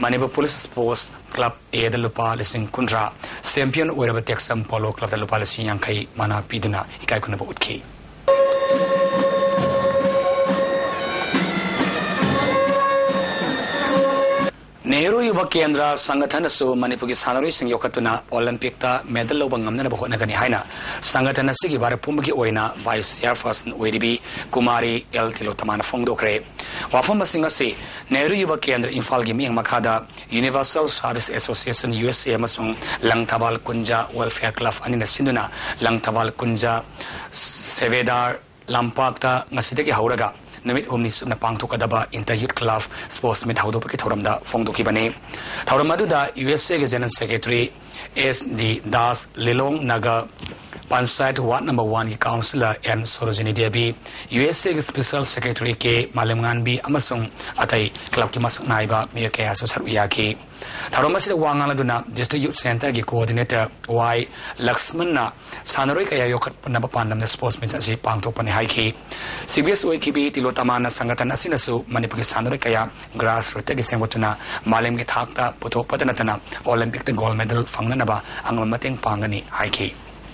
ꯃꯅꯤꯄꯨꯔ ꯄꯨꯂꯤꯁ ꯁ꯭ꯄꯣꯔꯠꯁ ꯀ꯭ꯂꯕ ꯑꯦꯗ ꯂꯨꯄꯥ ꯂꯤꯁꯤꯡ ꯀꯨꯟꯊ꯭ꯔꯥ, ꯆꯦꯝꯄꯤꯌꯟ ꯑꯣꯏꯔꯕ ꯇꯦꯛꯁꯝ ꯄꯣꯂꯣ ꯀ꯭ꯂꯕꯇ ꯂꯨꯄꯥ ꯂꯤꯁꯤꯡ ꯌꯥꯡꯈꯩ ꯃꯅꯥ ꯄꯤꯗꯨꯅ ꯏꯀꯥꯏ ꯈꯨꯝꯅꯕ ꯎꯠꯈꯤ꯫ ꯅꯦꯍꯔꯨ ꯌꯨꯕ ꯀꯦꯟꯗ꯭ꯔ ꯁꯪꯒꯊꯟꯅꯁꯨ ꯃꯅꯤꯄꯨꯔꯒꯤ ꯁꯥꯟꯅꯔꯣꯏꯁꯤꯡ ꯌꯣꯛꯈꯠꯇꯨꯅ ꯑꯣꯂꯦꯝꯄꯤꯛꯇ ꯃꯦꯗꯜ ꯂꯧꯕ ꯉꯝꯅꯅꯕ ꯍꯣꯠꯅꯒꯅꯤ ꯍꯥꯏꯅ ꯁꯪꯒꯊꯟ ꯑꯁꯤꯒꯤ ꯚꯥꯔꯠ ꯄꯨꯝꯕꯒꯤ ꯑꯣꯏꯅ ꯚꯥꯏꯁ ꯆꯤꯌꯥꯔꯄꯔꯁꯟ ꯑꯣꯏꯔꯤꯕꯤ ꯀꯨꯃꯥꯔꯤ ꯑꯦꯜ ꯇꯤꯂꯣꯇꯃꯥꯅ ꯐꯣꯡꯗꯣꯛꯈ꯭ꯔꯦ꯫ ꯋꯥꯐꯝ ꯑꯁꯤꯡ ꯑꯁꯤ ꯅꯦꯍꯔꯨ ꯌꯨꯕ ꯀꯦꯟꯗ꯭ꯔ ꯏꯝꯐꯥꯜꯒꯤ ꯃꯤꯠꯌꯦꯡ ꯃꯈꯥꯗ Universal Service Association, U S A, ꯑꯃꯁꯨꯡ ꯂꯪꯊꯕꯥꯜ ꯀꯨꯟꯖ ꯋꯦꯜꯐꯤꯌꯔ ꯀ꯭ꯂꯕ ꯑꯅꯤꯅ ꯁꯤꯟꯗꯨꯅ ꯂꯪꯊꯕꯥꯜ ꯀꯨꯟꯖ ꯁꯦꯕꯦꯗꯥꯔ ꯂꯝꯄꯥꯛꯇ ꯉꯁꯤꯗꯒꯤ ꯍꯧꯔꯒ ꯅꯨꯃꯤꯠ ꯍꯨꯝꯅꯤ ꯆꯨꯞꯅ ꯄꯥꯡꯊꯣꯛꯀꯗꯕ inter youth club sports meet ꯍꯧꯗꯣꯛꯄꯒꯤ ꯊꯧꯔꯝꯗ ꯐꯣꯡꯗꯣꯛꯈꯤꯕꯅꯤ꯫ ꯊꯧꯔꯝ ꯑꯗꯨꯗ ꯌꯨ ꯑꯦꯁ ꯑꯦꯒꯤ general secretary S D Das, Lilong Nagar panchayat ward number ꯋꯥꯟꯒꯤ councillor N Sarojini Devi, U S ꯑꯦꯒꯤ ꯁ꯭ꯄꯦꯁꯦꯜ ꯁꯦꯀ꯭ꯔꯦꯇꯔꯤ ꯀꯦ ꯃꯥꯂꯦꯝꯉꯥꯟꯕꯤ ꯑꯃꯁꯨꯡ ꯑꯇꯩ ꯀ꯭ꯂꯕꯀꯤ ꯃꯁꯛ ꯅꯥꯏꯕ ꯃꯤꯑꯣꯏ ꯀꯌꯥꯁꯨ ꯁꯔꯨꯛ ꯌꯥꯈꯤ꯫ ꯊꯧꯔꯝ ꯑꯁꯤꯗ ꯋꯥ ꯉꯥꯡꯂꯗꯨꯅ ꯗꯤꯁꯇ꯭ꯔꯤꯛ ꯌꯨꯠ ꯁꯦꯟꯇꯔꯒꯤ ꯀꯣꯑꯣꯔꯗꯤꯅꯦꯇꯔ ꯋꯥꯏ ꯂꯛꯁꯃꯟꯅ ꯁꯥꯟꯅꯔꯣꯏ ꯀꯌꯥ ꯌꯣꯛꯈꯠꯅꯕ ꯄꯥꯟꯗꯝꯗ ꯁ꯭ꯄꯣꯔꯠꯁ ꯃꯤꯠ ꯑꯁꯤ ꯄꯥꯡꯊꯣꯛꯄꯅꯤ ꯍꯥꯏꯈꯤ꯫ ꯁꯤ ꯕꯤ ꯑꯦꯁ ꯑꯣꯏꯈꯤꯕꯤ ꯇꯤꯂꯣꯇꯃꯥꯅ ꯁꯪꯒꯊꯟ ꯑꯁꯤꯅꯁꯨ ꯃꯅꯤꯄꯨꯔꯒꯤ ꯁꯥꯟꯅꯔꯣꯏ ꯀꯌꯥ ꯒ꯭ꯔꯥꯁ ꯔꯨꯠꯇꯒꯤ ꯁꯦꯝꯒꯠꯇꯨꯅ ꯃꯥꯂꯦꯝꯒꯤ ꯊꯥꯛꯇ ꯄꯨꯊꯣꯛꯄꯗ ꯅꯠꯇꯅ ꯑꯣꯂꯦꯝꯄꯤꯛꯇ ꯒꯣꯜ ꯃꯦꯗꯜ ꯐꯪꯅꯅꯕ ꯑꯉꯝꯕ ꯃꯇꯦꯡ ꯄꯥꯡꯒꯅꯤ ꯍꯥꯏꯈꯤ꯫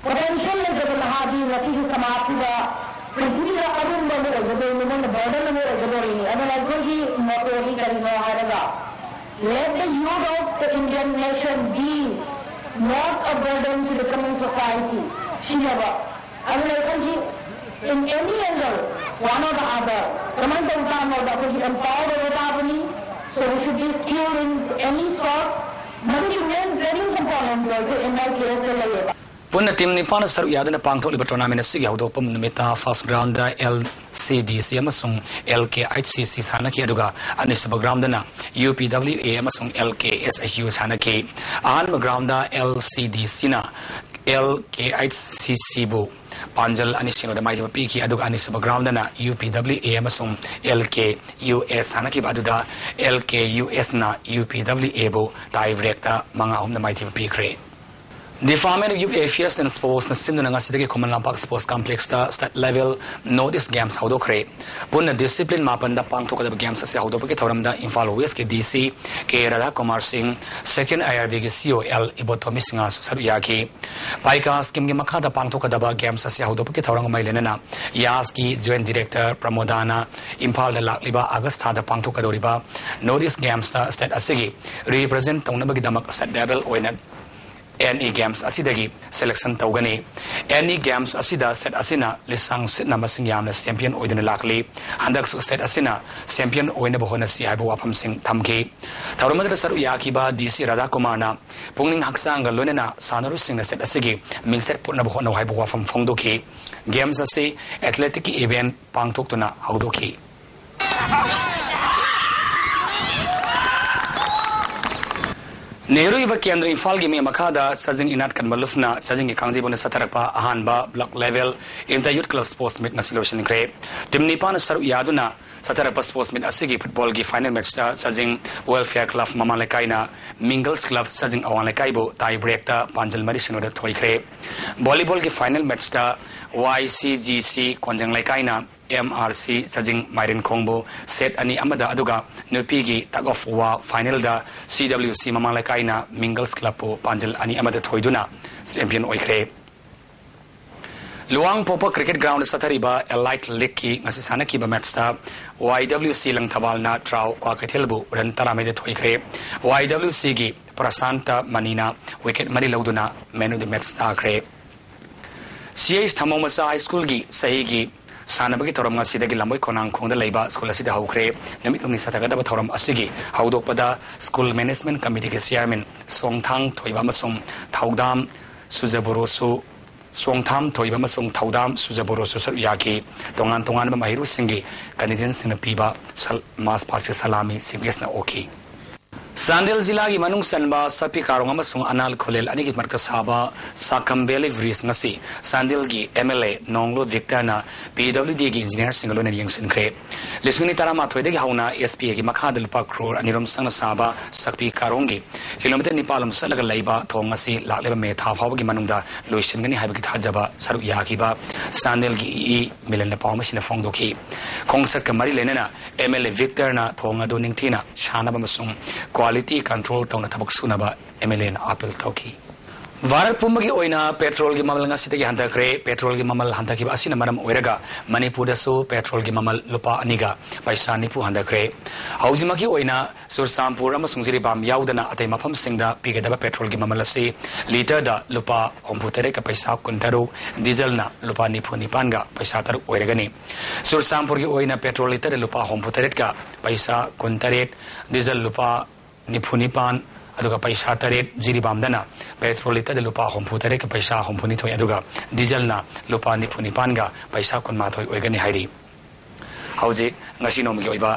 ꯄꯣꯇꯦꯟꯁꯤꯌꯦꯜ ꯂꯩꯖꯕ ꯅꯍꯥꯗꯤ ꯉꯁꯤꯒꯤ ꯁꯃꯥꯖꯁꯤꯗ ꯄ꯭ꯔꯤꯊꯤꯕꯤꯗ ꯑꯔꯨꯝꯕ ꯑꯃ ꯑꯣꯏꯒꯗꯣꯔꯤꯅꯤ, ꯃꯣꯏꯅ ꯕꯔꯗꯟ ꯑꯃ ꯑꯣꯏꯒꯗꯣꯔꯤꯅꯤ꯫ ꯑꯗꯨꯅ ꯑꯩꯈꯣꯏꯒꯤ ꯃꯣꯇꯣꯗꯤ ꯀꯔꯤꯅꯣ ꯍꯥꯏꯔꯒ, Let the youth of the Indian nation be not a burden to the coming society. ꯁꯤꯅꯦꯕ꯫ ꯑꯗꯨꯅ ꯑꯩꯈꯣꯏꯒꯤ in any angle, one or the other, ꯀꯃꯥꯏꯅ ꯇꯧꯕ ꯇꯥꯕꯅꯣꯗ ꯑꯩꯈꯣꯏꯒꯤ ꯑꯦꯝꯄꯥꯋꯔ ꯑꯣꯏꯕ ꯇꯥꯕꯅꯤ꯫ So we should be skilled in any source. ꯃꯗꯨꯒꯤ ꯃꯦꯟ training ꯀꯝꯄꯣꯅꯦꯟꯗꯣ ꯑꯩꯈꯣꯏ ꯑꯦꯟ ꯑꯥꯏ ꯄꯤ ꯑꯦꯁꯇ ꯂꯩꯌꯦꯕ꯫ ꯄꯨꯟꯅ ꯇꯤꯝ ꯅꯤꯄꯥꯟꯅ ꯁꯔꯨꯛ ꯌꯥꯗꯨꯅ ꯄꯥꯡꯊꯣꯛꯂꯤꯕ ꯇꯣꯔꯅꯥꯃꯦꯟ ꯑꯁꯤꯒꯤ ꯍꯧꯗꯣꯛꯄ ꯅꯨꯃꯤꯠꯇ ꯐꯥꯔꯁ ꯒ꯭ꯔꯥꯎꯟꯗ ꯑꯦꯜ ꯁꯤ ꯗꯤ ꯁꯤ ꯑꯃꯁꯨꯡ ꯑꯦꯜ ꯀꯦ ꯑꯩꯆ ꯁꯤ ꯁꯤ ꯁꯥꯟꯅꯈꯤ, ꯑꯗꯨꯒ ꯑꯅꯤꯁꯨꯕ ꯒ꯭ꯔꯥꯎꯟꯗꯅ ꯌꯨ ꯄꯤ ꯗꯕ꯭ꯂꯤꯎ ꯑꯦ ꯑꯃꯁꯨꯡ ꯑꯦꯜ ꯀꯦ ꯑꯦꯁ ꯑꯩꯆ ꯌꯨ ꯁꯥꯟꯅꯈꯤ꯫ ꯑꯍꯥꯟꯕ ꯒ꯭ꯔꯥꯎꯟꯗ ꯑꯦꯜ ꯁꯤ ꯗꯤ ꯁꯤꯅ ꯑꯦꯜ ꯀꯦ ꯑꯩꯆ ꯁꯤ ꯁꯤꯕꯨ ꯄꯥꯟꯖꯜ ꯑꯅꯤ ꯁꯤꯅꯣꯗ ꯃꯥꯏꯊꯤꯕ ꯄꯤꯈꯤ, ꯑꯗꯨꯒ ꯑꯅꯤꯁꯨꯕ ꯒ꯭ꯔꯥꯎꯟꯗꯅ ꯌꯨ ꯄꯤ ꯗꯕ꯭ꯂꯤꯎ ꯑꯦ ꯑꯃꯁꯨꯡ ꯑꯦꯜ ꯀꯦ ꯌꯨ ꯑꯦꯁ ꯁꯥꯟꯅꯈꯤꯕ ꯑꯗꯨꯗ ꯑꯦꯜ ꯀꯦ ꯌꯨ ꯑꯦꯁꯅ ꯌꯨ ꯄꯤ ꯗꯕ꯭ꯂꯤꯎ ꯑꯦꯕꯨ ꯇꯥꯏ ꯕ꯭ꯔꯦꯛꯇ ꯃꯉꯥ ꯑꯍꯨꯝꯗ ꯃꯥꯏꯊꯤꯕ ꯄꯤꯈ꯭ꯔꯦ꯫ Department of Youth Affairs and Sportsꯅ ꯁꯤꯟꯗꯨꯅ ꯉꯁꯤꯗꯒꯤ ꯈꯨꯃꯟ ꯂꯝꯄꯥꯛ ꯁ꯭ꯄꯣꯔꯠꯁ ꯀꯝꯄ꯭ꯂꯦꯛꯁꯇ state level north east games ꯍꯧꯗꯣꯛꯈ꯭ꯔꯦ꯫ ꯄꯨꯟꯅ ꯗꯤꯁꯤꯄ꯭ꯂꯤꯟ ꯃꯥꯄꯟꯗ ꯄꯥꯡꯊꯣꯛꯀꯗꯕ ꯒꯦꯝꯁ ꯑꯁꯤ ꯍꯧꯗꯣꯛꯄꯒꯤ ꯊꯧꯔꯝꯗ ꯏꯝꯐꯥꯜ ꯋꯦꯁꯀꯤ ꯗꯤ ꯁꯤ ꯀꯦ ꯔꯥꯙꯥꯀꯨꯃꯥꯔ ꯁꯤꯡ, ꯁꯦꯀꯦꯟ ꯑꯥꯏ ꯑꯥꯔ ꯕꯤꯒꯤ ꯁꯤ ꯏ ꯑꯣ ꯑꯦꯜ ꯏꯕꯣꯇꯣꯃꯤ ꯁꯤꯡꯍꯁꯨ ꯁꯔꯨꯛ ꯌꯥꯈꯤ꯫ ꯄꯥꯏꯀꯥ ꯁ꯭ꯀꯤꯝꯒꯤ ꯃꯈꯥꯗ ꯄꯥꯡꯊꯣꯛꯀꯗꯕ ꯒꯦꯝꯁ ꯑꯁꯤ ꯍꯧꯗꯣꯛꯄꯒꯤ ꯊꯧꯔꯝꯒ ꯃꯔꯤ ꯂꯩꯅꯅ ꯌꯥꯁꯀꯤ ꯖꯣꯏꯟꯠ ꯗꯤꯔꯦꯛꯇꯔ ꯄ꯭ꯔꯃꯣꯗꯥꯅ ꯏꯝꯐꯥꯜꯗ ꯂꯥꯛꯂꯤꯕ ꯑꯥꯒꯁ ꯊꯥꯗ ꯄꯥꯡꯊꯣꯛꯀꯗꯧꯔꯤꯕ ꯅꯣꯔꯠ ꯏꯁ ꯒꯦꯝꯁꯇ ꯁ꯭ꯇꯦꯠ ꯑꯁꯤꯒꯤ ꯔꯤꯄ꯭ꯔꯖꯦꯟꯠ ꯇꯧꯅꯕꯒꯤꯗꯃꯛ ꯁ꯭ꯇꯦꯠ ꯂꯦꯚꯦꯜ ꯑꯣꯏꯅ ꯑꯦꯟ ꯏ ꯒꯦꯝꯁ ꯑꯁꯤꯗꯒꯤ ꯁꯦꯂꯦꯛꯁꯟ ꯇꯧꯒꯅꯤ꯫ ꯑꯦꯟ ꯏ ꯒꯦꯝꯁ ꯑꯁꯤꯗ ꯁ꯭ꯇꯦꯠ ꯑꯁꯤꯅ ꯂꯤꯁꯥꯡ ꯁꯤꯠꯅ ꯃꯁꯤꯡ ꯌꯥꯝꯅ ꯆꯦꯝꯄꯤꯌꯟ ꯑꯣꯏꯗꯨꯅ ꯂꯥꯛꯂꯤ꯫ ꯍꯟꯗꯛꯁꯨ ꯁ꯭ꯇꯦꯠ ꯑꯁꯤꯅ ꯆꯦꯝꯄꯤꯌꯟ ꯑꯣꯏꯅꯕ ꯍꯣꯠꯅꯁꯤ ꯍꯥꯏꯕ ꯋꯥꯐꯝꯁꯤꯡ ꯊꯝꯈꯤ꯫ ꯊꯧꯔꯝ ꯑꯗꯨꯗ ꯁꯔꯨꯛ ꯌꯥꯈꯤꯕ ꯗꯤ ꯁꯤ ꯔꯥꯙꯥꯀꯨꯃꯥꯔꯅ ꯄꯨꯛꯅꯤꯡ ꯍꯛꯆꯥꯡꯒ ꯂꯣꯏꯅꯅ ꯁꯥꯟꯅꯔꯣꯏꯁꯤꯡꯅ ꯁ꯭ꯇꯦꯠ ꯑꯁꯤꯒꯤ ꯃꯤꯡꯆꯠ ꯄꯨꯠꯅꯕ ꯍꯣꯠꯅꯧ ꯍꯥꯏꯕ ꯋꯥꯐꯝ ꯐꯣꯡꯗꯣꯛꯈꯤ꯫ ꯒꯦꯝꯁ ꯑꯁꯤ ꯑꯦꯊꯂꯦꯇꯤꯛꯀꯤ ꯏꯚꯦꯟꯠ ꯄꯥꯡꯊꯣꯛꯇꯨꯅ ꯍꯧꯗꯣꯛꯈꯤ꯫ ꯅꯦꯍꯔꯨ ꯌꯨꯕ ꯀꯦꯟꯗ꯭ꯔ ꯏꯝꯐꯥꯜꯒꯤ ꯃꯤ ꯃꯈꯥꯗ ꯆꯥꯖꯤꯡ ꯏꯅꯥꯠ ꯀꯟꯕ ꯂꯨꯞꯅ ꯆꯥꯖꯤꯡꯒꯤ ꯀꯥꯡꯖꯩꯕꯨꯡꯗ ꯆꯠꯊꯔꯛꯄ ꯑꯍꯥꯟꯕ block level enter youth club sports ꯃꯤꯠ ꯉꯁꯤ ꯂꯣꯏꯁꯤꯟꯈ꯭ꯔꯦ꯫ ꯇꯤꯝ ꯅꯤꯄꯥꯟꯅ ꯁꯔꯨꯛ ꯌꯥꯗꯨꯅ ꯆꯠꯊꯔꯛꯄ ꯁ꯭ꯄꯣꯔꯠꯁ ꯃꯤꯠ ꯑꯁꯤꯒꯤ ꯐꯨꯠꯕꯣꯜꯒꯤ ꯐꯥꯏꯅꯦꯜ ꯃꯦꯠꯆꯇ ꯆꯥꯖꯤꯡ ꯋꯦꯜꯐꯤꯌꯔ ꯀ꯭ꯂꯕ ꯃꯃꯥ ꯂꯩꯀꯥꯏꯅ ꯃꯤꯡꯒꯜꯁ ꯀ꯭ꯂꯕ ꯆꯥꯖꯤꯡ ꯑꯋꯥꯡ ꯂꯩꯀꯥꯏꯕꯨ ꯇꯥꯏ ꯕ꯭ꯔꯦꯛꯇ ꯄꯥꯟꯖꯜ ꯃꯔꯤ ꯁꯤꯅꯣꯗ ꯊꯣꯏꯈ꯭ꯔꯦ꯫ ꯚꯣꯂꯤꯕꯣꯜꯒꯤ ꯐꯥꯏꯅꯦꯜ ꯃꯦꯠꯆꯇ ꯋꯥꯏ C G C ꯀꯣꯟꯖꯪ ꯂꯩꯀꯥꯏꯅ M R C ꯆꯥꯖꯤꯡ ꯃꯥꯏꯔꯦꯟꯈꯣꯡꯕꯨ set ꯑꯅꯤ ꯑꯃꯗ, ꯑꯗꯨꯒ ꯅꯨꯄꯤꯒꯤ ꯇꯒ ꯑꯣꯐ ꯋꯥ ꯐꯥꯏꯅꯦꯜꯗ ꯁꯤ ꯗꯕ꯭ꯂꯤꯎ ꯁꯤ ꯃꯃꯥ ꯂꯩꯀꯥꯏꯅ ꯃꯤꯡꯒꯜꯁ ꯀ꯭ꯂꯕꯄꯨ ꯄꯥꯟꯖꯜ ꯑꯅꯤ ꯑꯃꯗ ꯊꯣꯏꯗꯨꯅ ꯆꯦꯝꯄꯤꯌꯟ ꯑꯣꯏꯈ꯭ꯔꯦ꯫ ꯂꯨꯋꯥꯡꯄꯣꯛꯄ ꯀ꯭ꯔꯤꯀꯦꯠ ꯒ꯭ꯔꯥꯎꯟꯗ ꯆꯠꯊꯔꯤꯕ ꯑꯦꯂꯥꯏꯠ ꯂꯤꯒꯀꯤ ꯉꯁꯤ ꯁꯥꯟꯅꯈꯤꯕ ꯃꯦꯠꯆꯇ ꯋꯥꯏ ꯗꯕ꯭ꯂꯤꯎ ꯁꯤ ꯂꯪꯊꯕꯥꯜꯅ ꯇ꯭ꯔꯥꯎ ꯀ꯭ꯋꯥꯀꯩꯊꯦꯜꯕꯨ ꯔꯟ ꯇꯔꯥꯃꯔꯤꯗ ꯊꯣꯏꯈ꯭ꯔꯦ꯫ ꯋꯥꯏ ꯗꯕ꯭ꯂꯤꯎ ꯁꯤꯒꯤ ꯄ꯭ꯔꯁꯥꯟꯇ ꯃꯅꯤꯅ ꯋꯤꯀꯦꯠ ꯃꯔꯤ ꯂꯧꯗꯨꯅ ꯃꯦꯟ ꯑꯣꯐ ꯗ ꯃꯦꯠꯆ ꯇꯥꯈ꯭ꯔꯦ꯫ ꯁꯤ ꯑꯩꯆ ꯊꯃꯧ ꯃꯆꯥ ꯍꯥꯏ ꯁ꯭ꯀꯨꯜꯒꯤ ꯆꯍꯤꯒꯤ ꯁꯥꯟꯅꯕꯒꯤ ꯊꯧꯔꯝ ꯉꯁꯤꯗꯒꯤ ꯂꯝꯕꯣꯏ ꯈꯣꯡꯅꯥꯡꯈꯣꯡꯗ ꯂꯩꯕ ꯁ꯭ꯀꯨꯜ ꯑꯁꯤꯗ ꯍꯧꯈ꯭ꯔꯦ꯫ ꯅꯨꯃꯤꯠ ꯍꯨꯝꯅꯤ ꯆꯠꯊꯒꯗꯕ ꯊꯧꯔꯝ ꯑꯁꯤꯒꯤ ꯍꯧꯗꯣꯛꯄꯗ ꯁ꯭ꯀꯨꯜ ꯃꯦꯅꯦꯖꯃꯦꯟꯠ ꯀꯃꯤꯇꯤꯒꯤ ꯆꯤꯌꯥꯔꯃꯦꯟ ꯁꯣꯡꯊꯥꯡ ꯊꯣꯏꯕ ꯑꯃꯁꯨꯡ ꯊꯧꯗꯥꯝ ꯁꯨꯖꯕꯣꯔꯣꯁꯨ, ꯆꯣꯡꯊꯥꯝ ꯊꯣꯏꯕ ꯑꯃꯁꯨꯡ ꯊꯧꯗꯥꯝ ꯁꯨꯖꯕꯣꯔꯣꯁꯨ ꯁꯔꯨꯛ ꯌꯥꯈꯤ꯫ ꯇꯣꯉꯥꯟ ꯇꯣꯉꯥꯟꯕ ꯃꯍꯩꯔꯣꯏꯁꯤꯡꯒꯤ ꯀꯦꯟꯗꯤꯗꯦꯠꯁꯤꯡꯅ ꯄꯤꯕ ꯁꯜ-, ꯃꯥꯔꯆ ꯄꯥꯁꯀꯤ ꯁꯂꯥꯃꯤ ꯆꯤꯐ ꯒꯦꯁꯅ ꯑꯣꯛꯈꯤ꯫ ꯆꯥꯟꯗꯦꯜ ꯖꯤꯂꯥꯒꯤ ꯃꯅꯨꯡ ꯆꯟꯕ ꯁꯛꯄꯤ ꯀꯥꯔꯣꯡ ꯑꯃꯁꯨꯡ ꯑꯅꯥꯜ ꯈꯨꯂꯦꯜ ꯑꯅꯤꯒꯤ ꯃꯔꯛꯇ ꯁꯥꯕ ꯁꯥꯀꯝ ꯚꯦꯂꯤ ꯕ꯭ꯔꯤꯖ ꯉꯁꯤ ꯆꯥꯟꯗꯦꯜꯒꯤ ꯑꯦꯝ ꯑꯦꯜ ꯑꯦ ꯅꯣꯡꯂꯨ ꯚꯤꯛꯇꯔꯅ ꯄꯤ ꯗꯕ꯭ꯂꯤꯎ ꯗꯤꯒꯤ ꯏꯟꯖꯤꯅꯤꯌꯥꯔꯁꯤꯡꯒ ꯂꯣꯏꯅꯅ ꯌꯦꯡꯁꯤꯟꯈ꯭ꯔꯦ꯫ ꯂꯤꯁꯤꯡ ꯑꯅꯤ ꯇꯔꯥꯃꯥꯊꯣꯏꯗꯒꯤ ꯍꯧꯅ ꯑꯦꯁ ꯄꯤ ꯑꯦꯒꯤ ꯃꯈꯥꯗ ꯂꯨꯄꯥ ꯀ꯭ꯔꯣꯔ ꯑꯅꯤꯔꯣꯝ ꯆꯪꯅ ꯁꯥꯕ ꯁꯛꯄꯤ ꯀꯥꯔꯣꯡꯒꯤ ꯀꯤꯂꯣꯃꯤꯇꯔ ꯅꯤꯄꯥꯜꯂꯣꯝ ꯆꯠꯂꯒ ꯂꯩꯕ ꯊꯣꯡ ꯑꯁꯤ ꯂꯥꯛꯂꯤꯕ ꯃꯦ ꯊꯥ ꯐꯥꯎꯕꯒꯤ ꯃꯅꯨꯡꯗ ꯂꯣꯏꯁꯤꯟꯒꯅꯤ ꯍꯥꯏꯕꯒꯤ ꯊꯥꯖꯕ ꯁꯔꯨꯛ ꯌꯥꯈꯤꯕ ꯆꯥꯟꯗꯦꯜꯒꯤ ꯏ ꯏ ꯃꯤꯂꯟꯅ ꯄꯥꯎ ꯑꯃꯁꯤꯅ ꯐꯣꯡꯗꯣꯛꯈꯤ꯫ ꯈꯣꯡꯆꯠꯀ ꯃꯔꯤ ꯂꯩꯅꯅ ꯑꯦꯝ ꯑꯦꯜ ꯑꯦ ꯚꯤꯛꯇꯔꯅ ꯊꯣꯡ ꯑꯗꯨ ꯅꯤꯡꯊꯤꯅ ꯁꯥꯟꯅꯕ ꯑꯃꯁꯨꯡ ꯀ꯭ꯋꯥꯂꯤꯇꯤ ꯀꯟꯇ꯭ꯔꯣꯜ ꯇꯧꯅ ꯊꯕꯛ ꯁꯨꯅꯕ ꯑꯦꯝ ꯑꯦꯜ ꯑꯦꯅ ꯑꯥꯄꯤꯜ ꯇꯧꯈꯤ꯫ ꯚꯥꯔꯠ ꯄꯨꯝꯕꯒꯤ ꯑꯣꯏꯅ ꯄꯦꯇ꯭ꯔꯣꯜꯒꯤ ꯃꯃꯜ ꯉꯁꯤꯗꯒꯤ ꯍꯟꯊꯈ꯭ꯔꯦ꯫ ꯄꯦꯇ꯭ꯔꯣꯜꯒꯤ ꯃꯃꯜ ꯍꯟꯊꯈꯤꯕ ꯑꯁꯤꯅ ꯃꯔꯝ ꯑꯣꯏꯔꯒ ꯃꯅꯤꯄꯨꯔꯗꯁꯨ ꯄꯦꯇ꯭ꯔꯣꯜꯒꯤ ꯃꯃꯜ ꯂꯨꯄꯥ ꯑꯅꯤꯒ ꯄꯩꯁꯥ ꯅꯤꯐꯨ ꯍꯟꯊꯈ꯭ꯔꯦ꯫ ꯍꯧꯖꯤꯛꯃꯛꯀꯤ ꯑꯣꯏꯅ ꯆꯨꯔꯆꯥꯟꯄꯨꯔ ꯑꯃꯁꯨꯡ ꯖꯤꯔꯤꯕꯥꯝ ꯌꯥꯎꯗꯅ ꯑꯇꯩ ꯃꯐꯝꯁꯤꯡꯗ ꯄꯤꯒꯗꯕ ꯄꯦꯇ꯭ꯔꯣꯜꯒꯤ ꯃꯃꯜ ꯑꯁꯤ ꯂꯤꯇꯔꯗ ꯂꯨꯄꯥ ꯍꯨꯝꯐꯨꯇꯔꯦꯠꯀ ꯄꯩꯁꯥ ꯀꯨꯟꯇꯔꯨꯛ, ꯗꯤꯖꯜꯅ ꯂꯨꯄꯥ ꯅꯤꯐꯨ ꯅꯤꯄꯥꯟꯒ ꯄꯩꯁꯥ ꯇꯔꯨꯛ ꯑꯣꯏꯔꯒꯅꯤ꯫ ꯆꯨꯔꯆꯥꯟꯄꯨꯔꯒꯤ ꯑꯣꯏꯅ ꯄꯦꯇ꯭ꯔꯣꯜ ꯂꯤꯇꯔꯗ ꯂꯨꯄꯥ ꯍꯨꯝꯐꯨꯇꯔꯦꯠꯀ ꯄꯩꯁꯥ ꯀꯨꯟꯇꯔꯦꯠ, ꯗꯤꯖꯜ ꯂꯨꯄꯥ ꯅꯤꯐꯨ ꯅꯤꯄꯥꯟ, ꯑꯗꯨꯒ ꯄꯩꯁꯥ ꯇꯔꯦꯠ, ꯖꯤꯔꯤꯕꯥꯝꯗꯅ ꯄꯦꯇ꯭ꯔꯣꯜ ꯂꯤꯇꯔꯗ ꯂꯨꯄꯥ ꯍꯨꯝꯐꯨ ꯇꯔꯦꯠꯀ ꯄꯩꯁꯥ ꯍꯨꯝꯐꯨ ꯅꯤꯊꯣꯏ, ꯑꯗꯨꯒ ꯗꯤꯖꯜꯅ ꯂꯨꯄꯥ ꯅꯤꯐꯨ ꯅꯤꯄꯥꯟꯒ ꯄꯩꯁꯥ ꯀꯨꯟꯃꯥꯊꯣꯏ ꯑꯣꯏꯒꯅꯤ ꯍꯥꯏꯔꯤ꯫ ꯍꯧꯖꯤꯛ ꯉꯁꯤ ꯅꯣꯡꯃꯒꯤ ꯑꯣꯏꯕ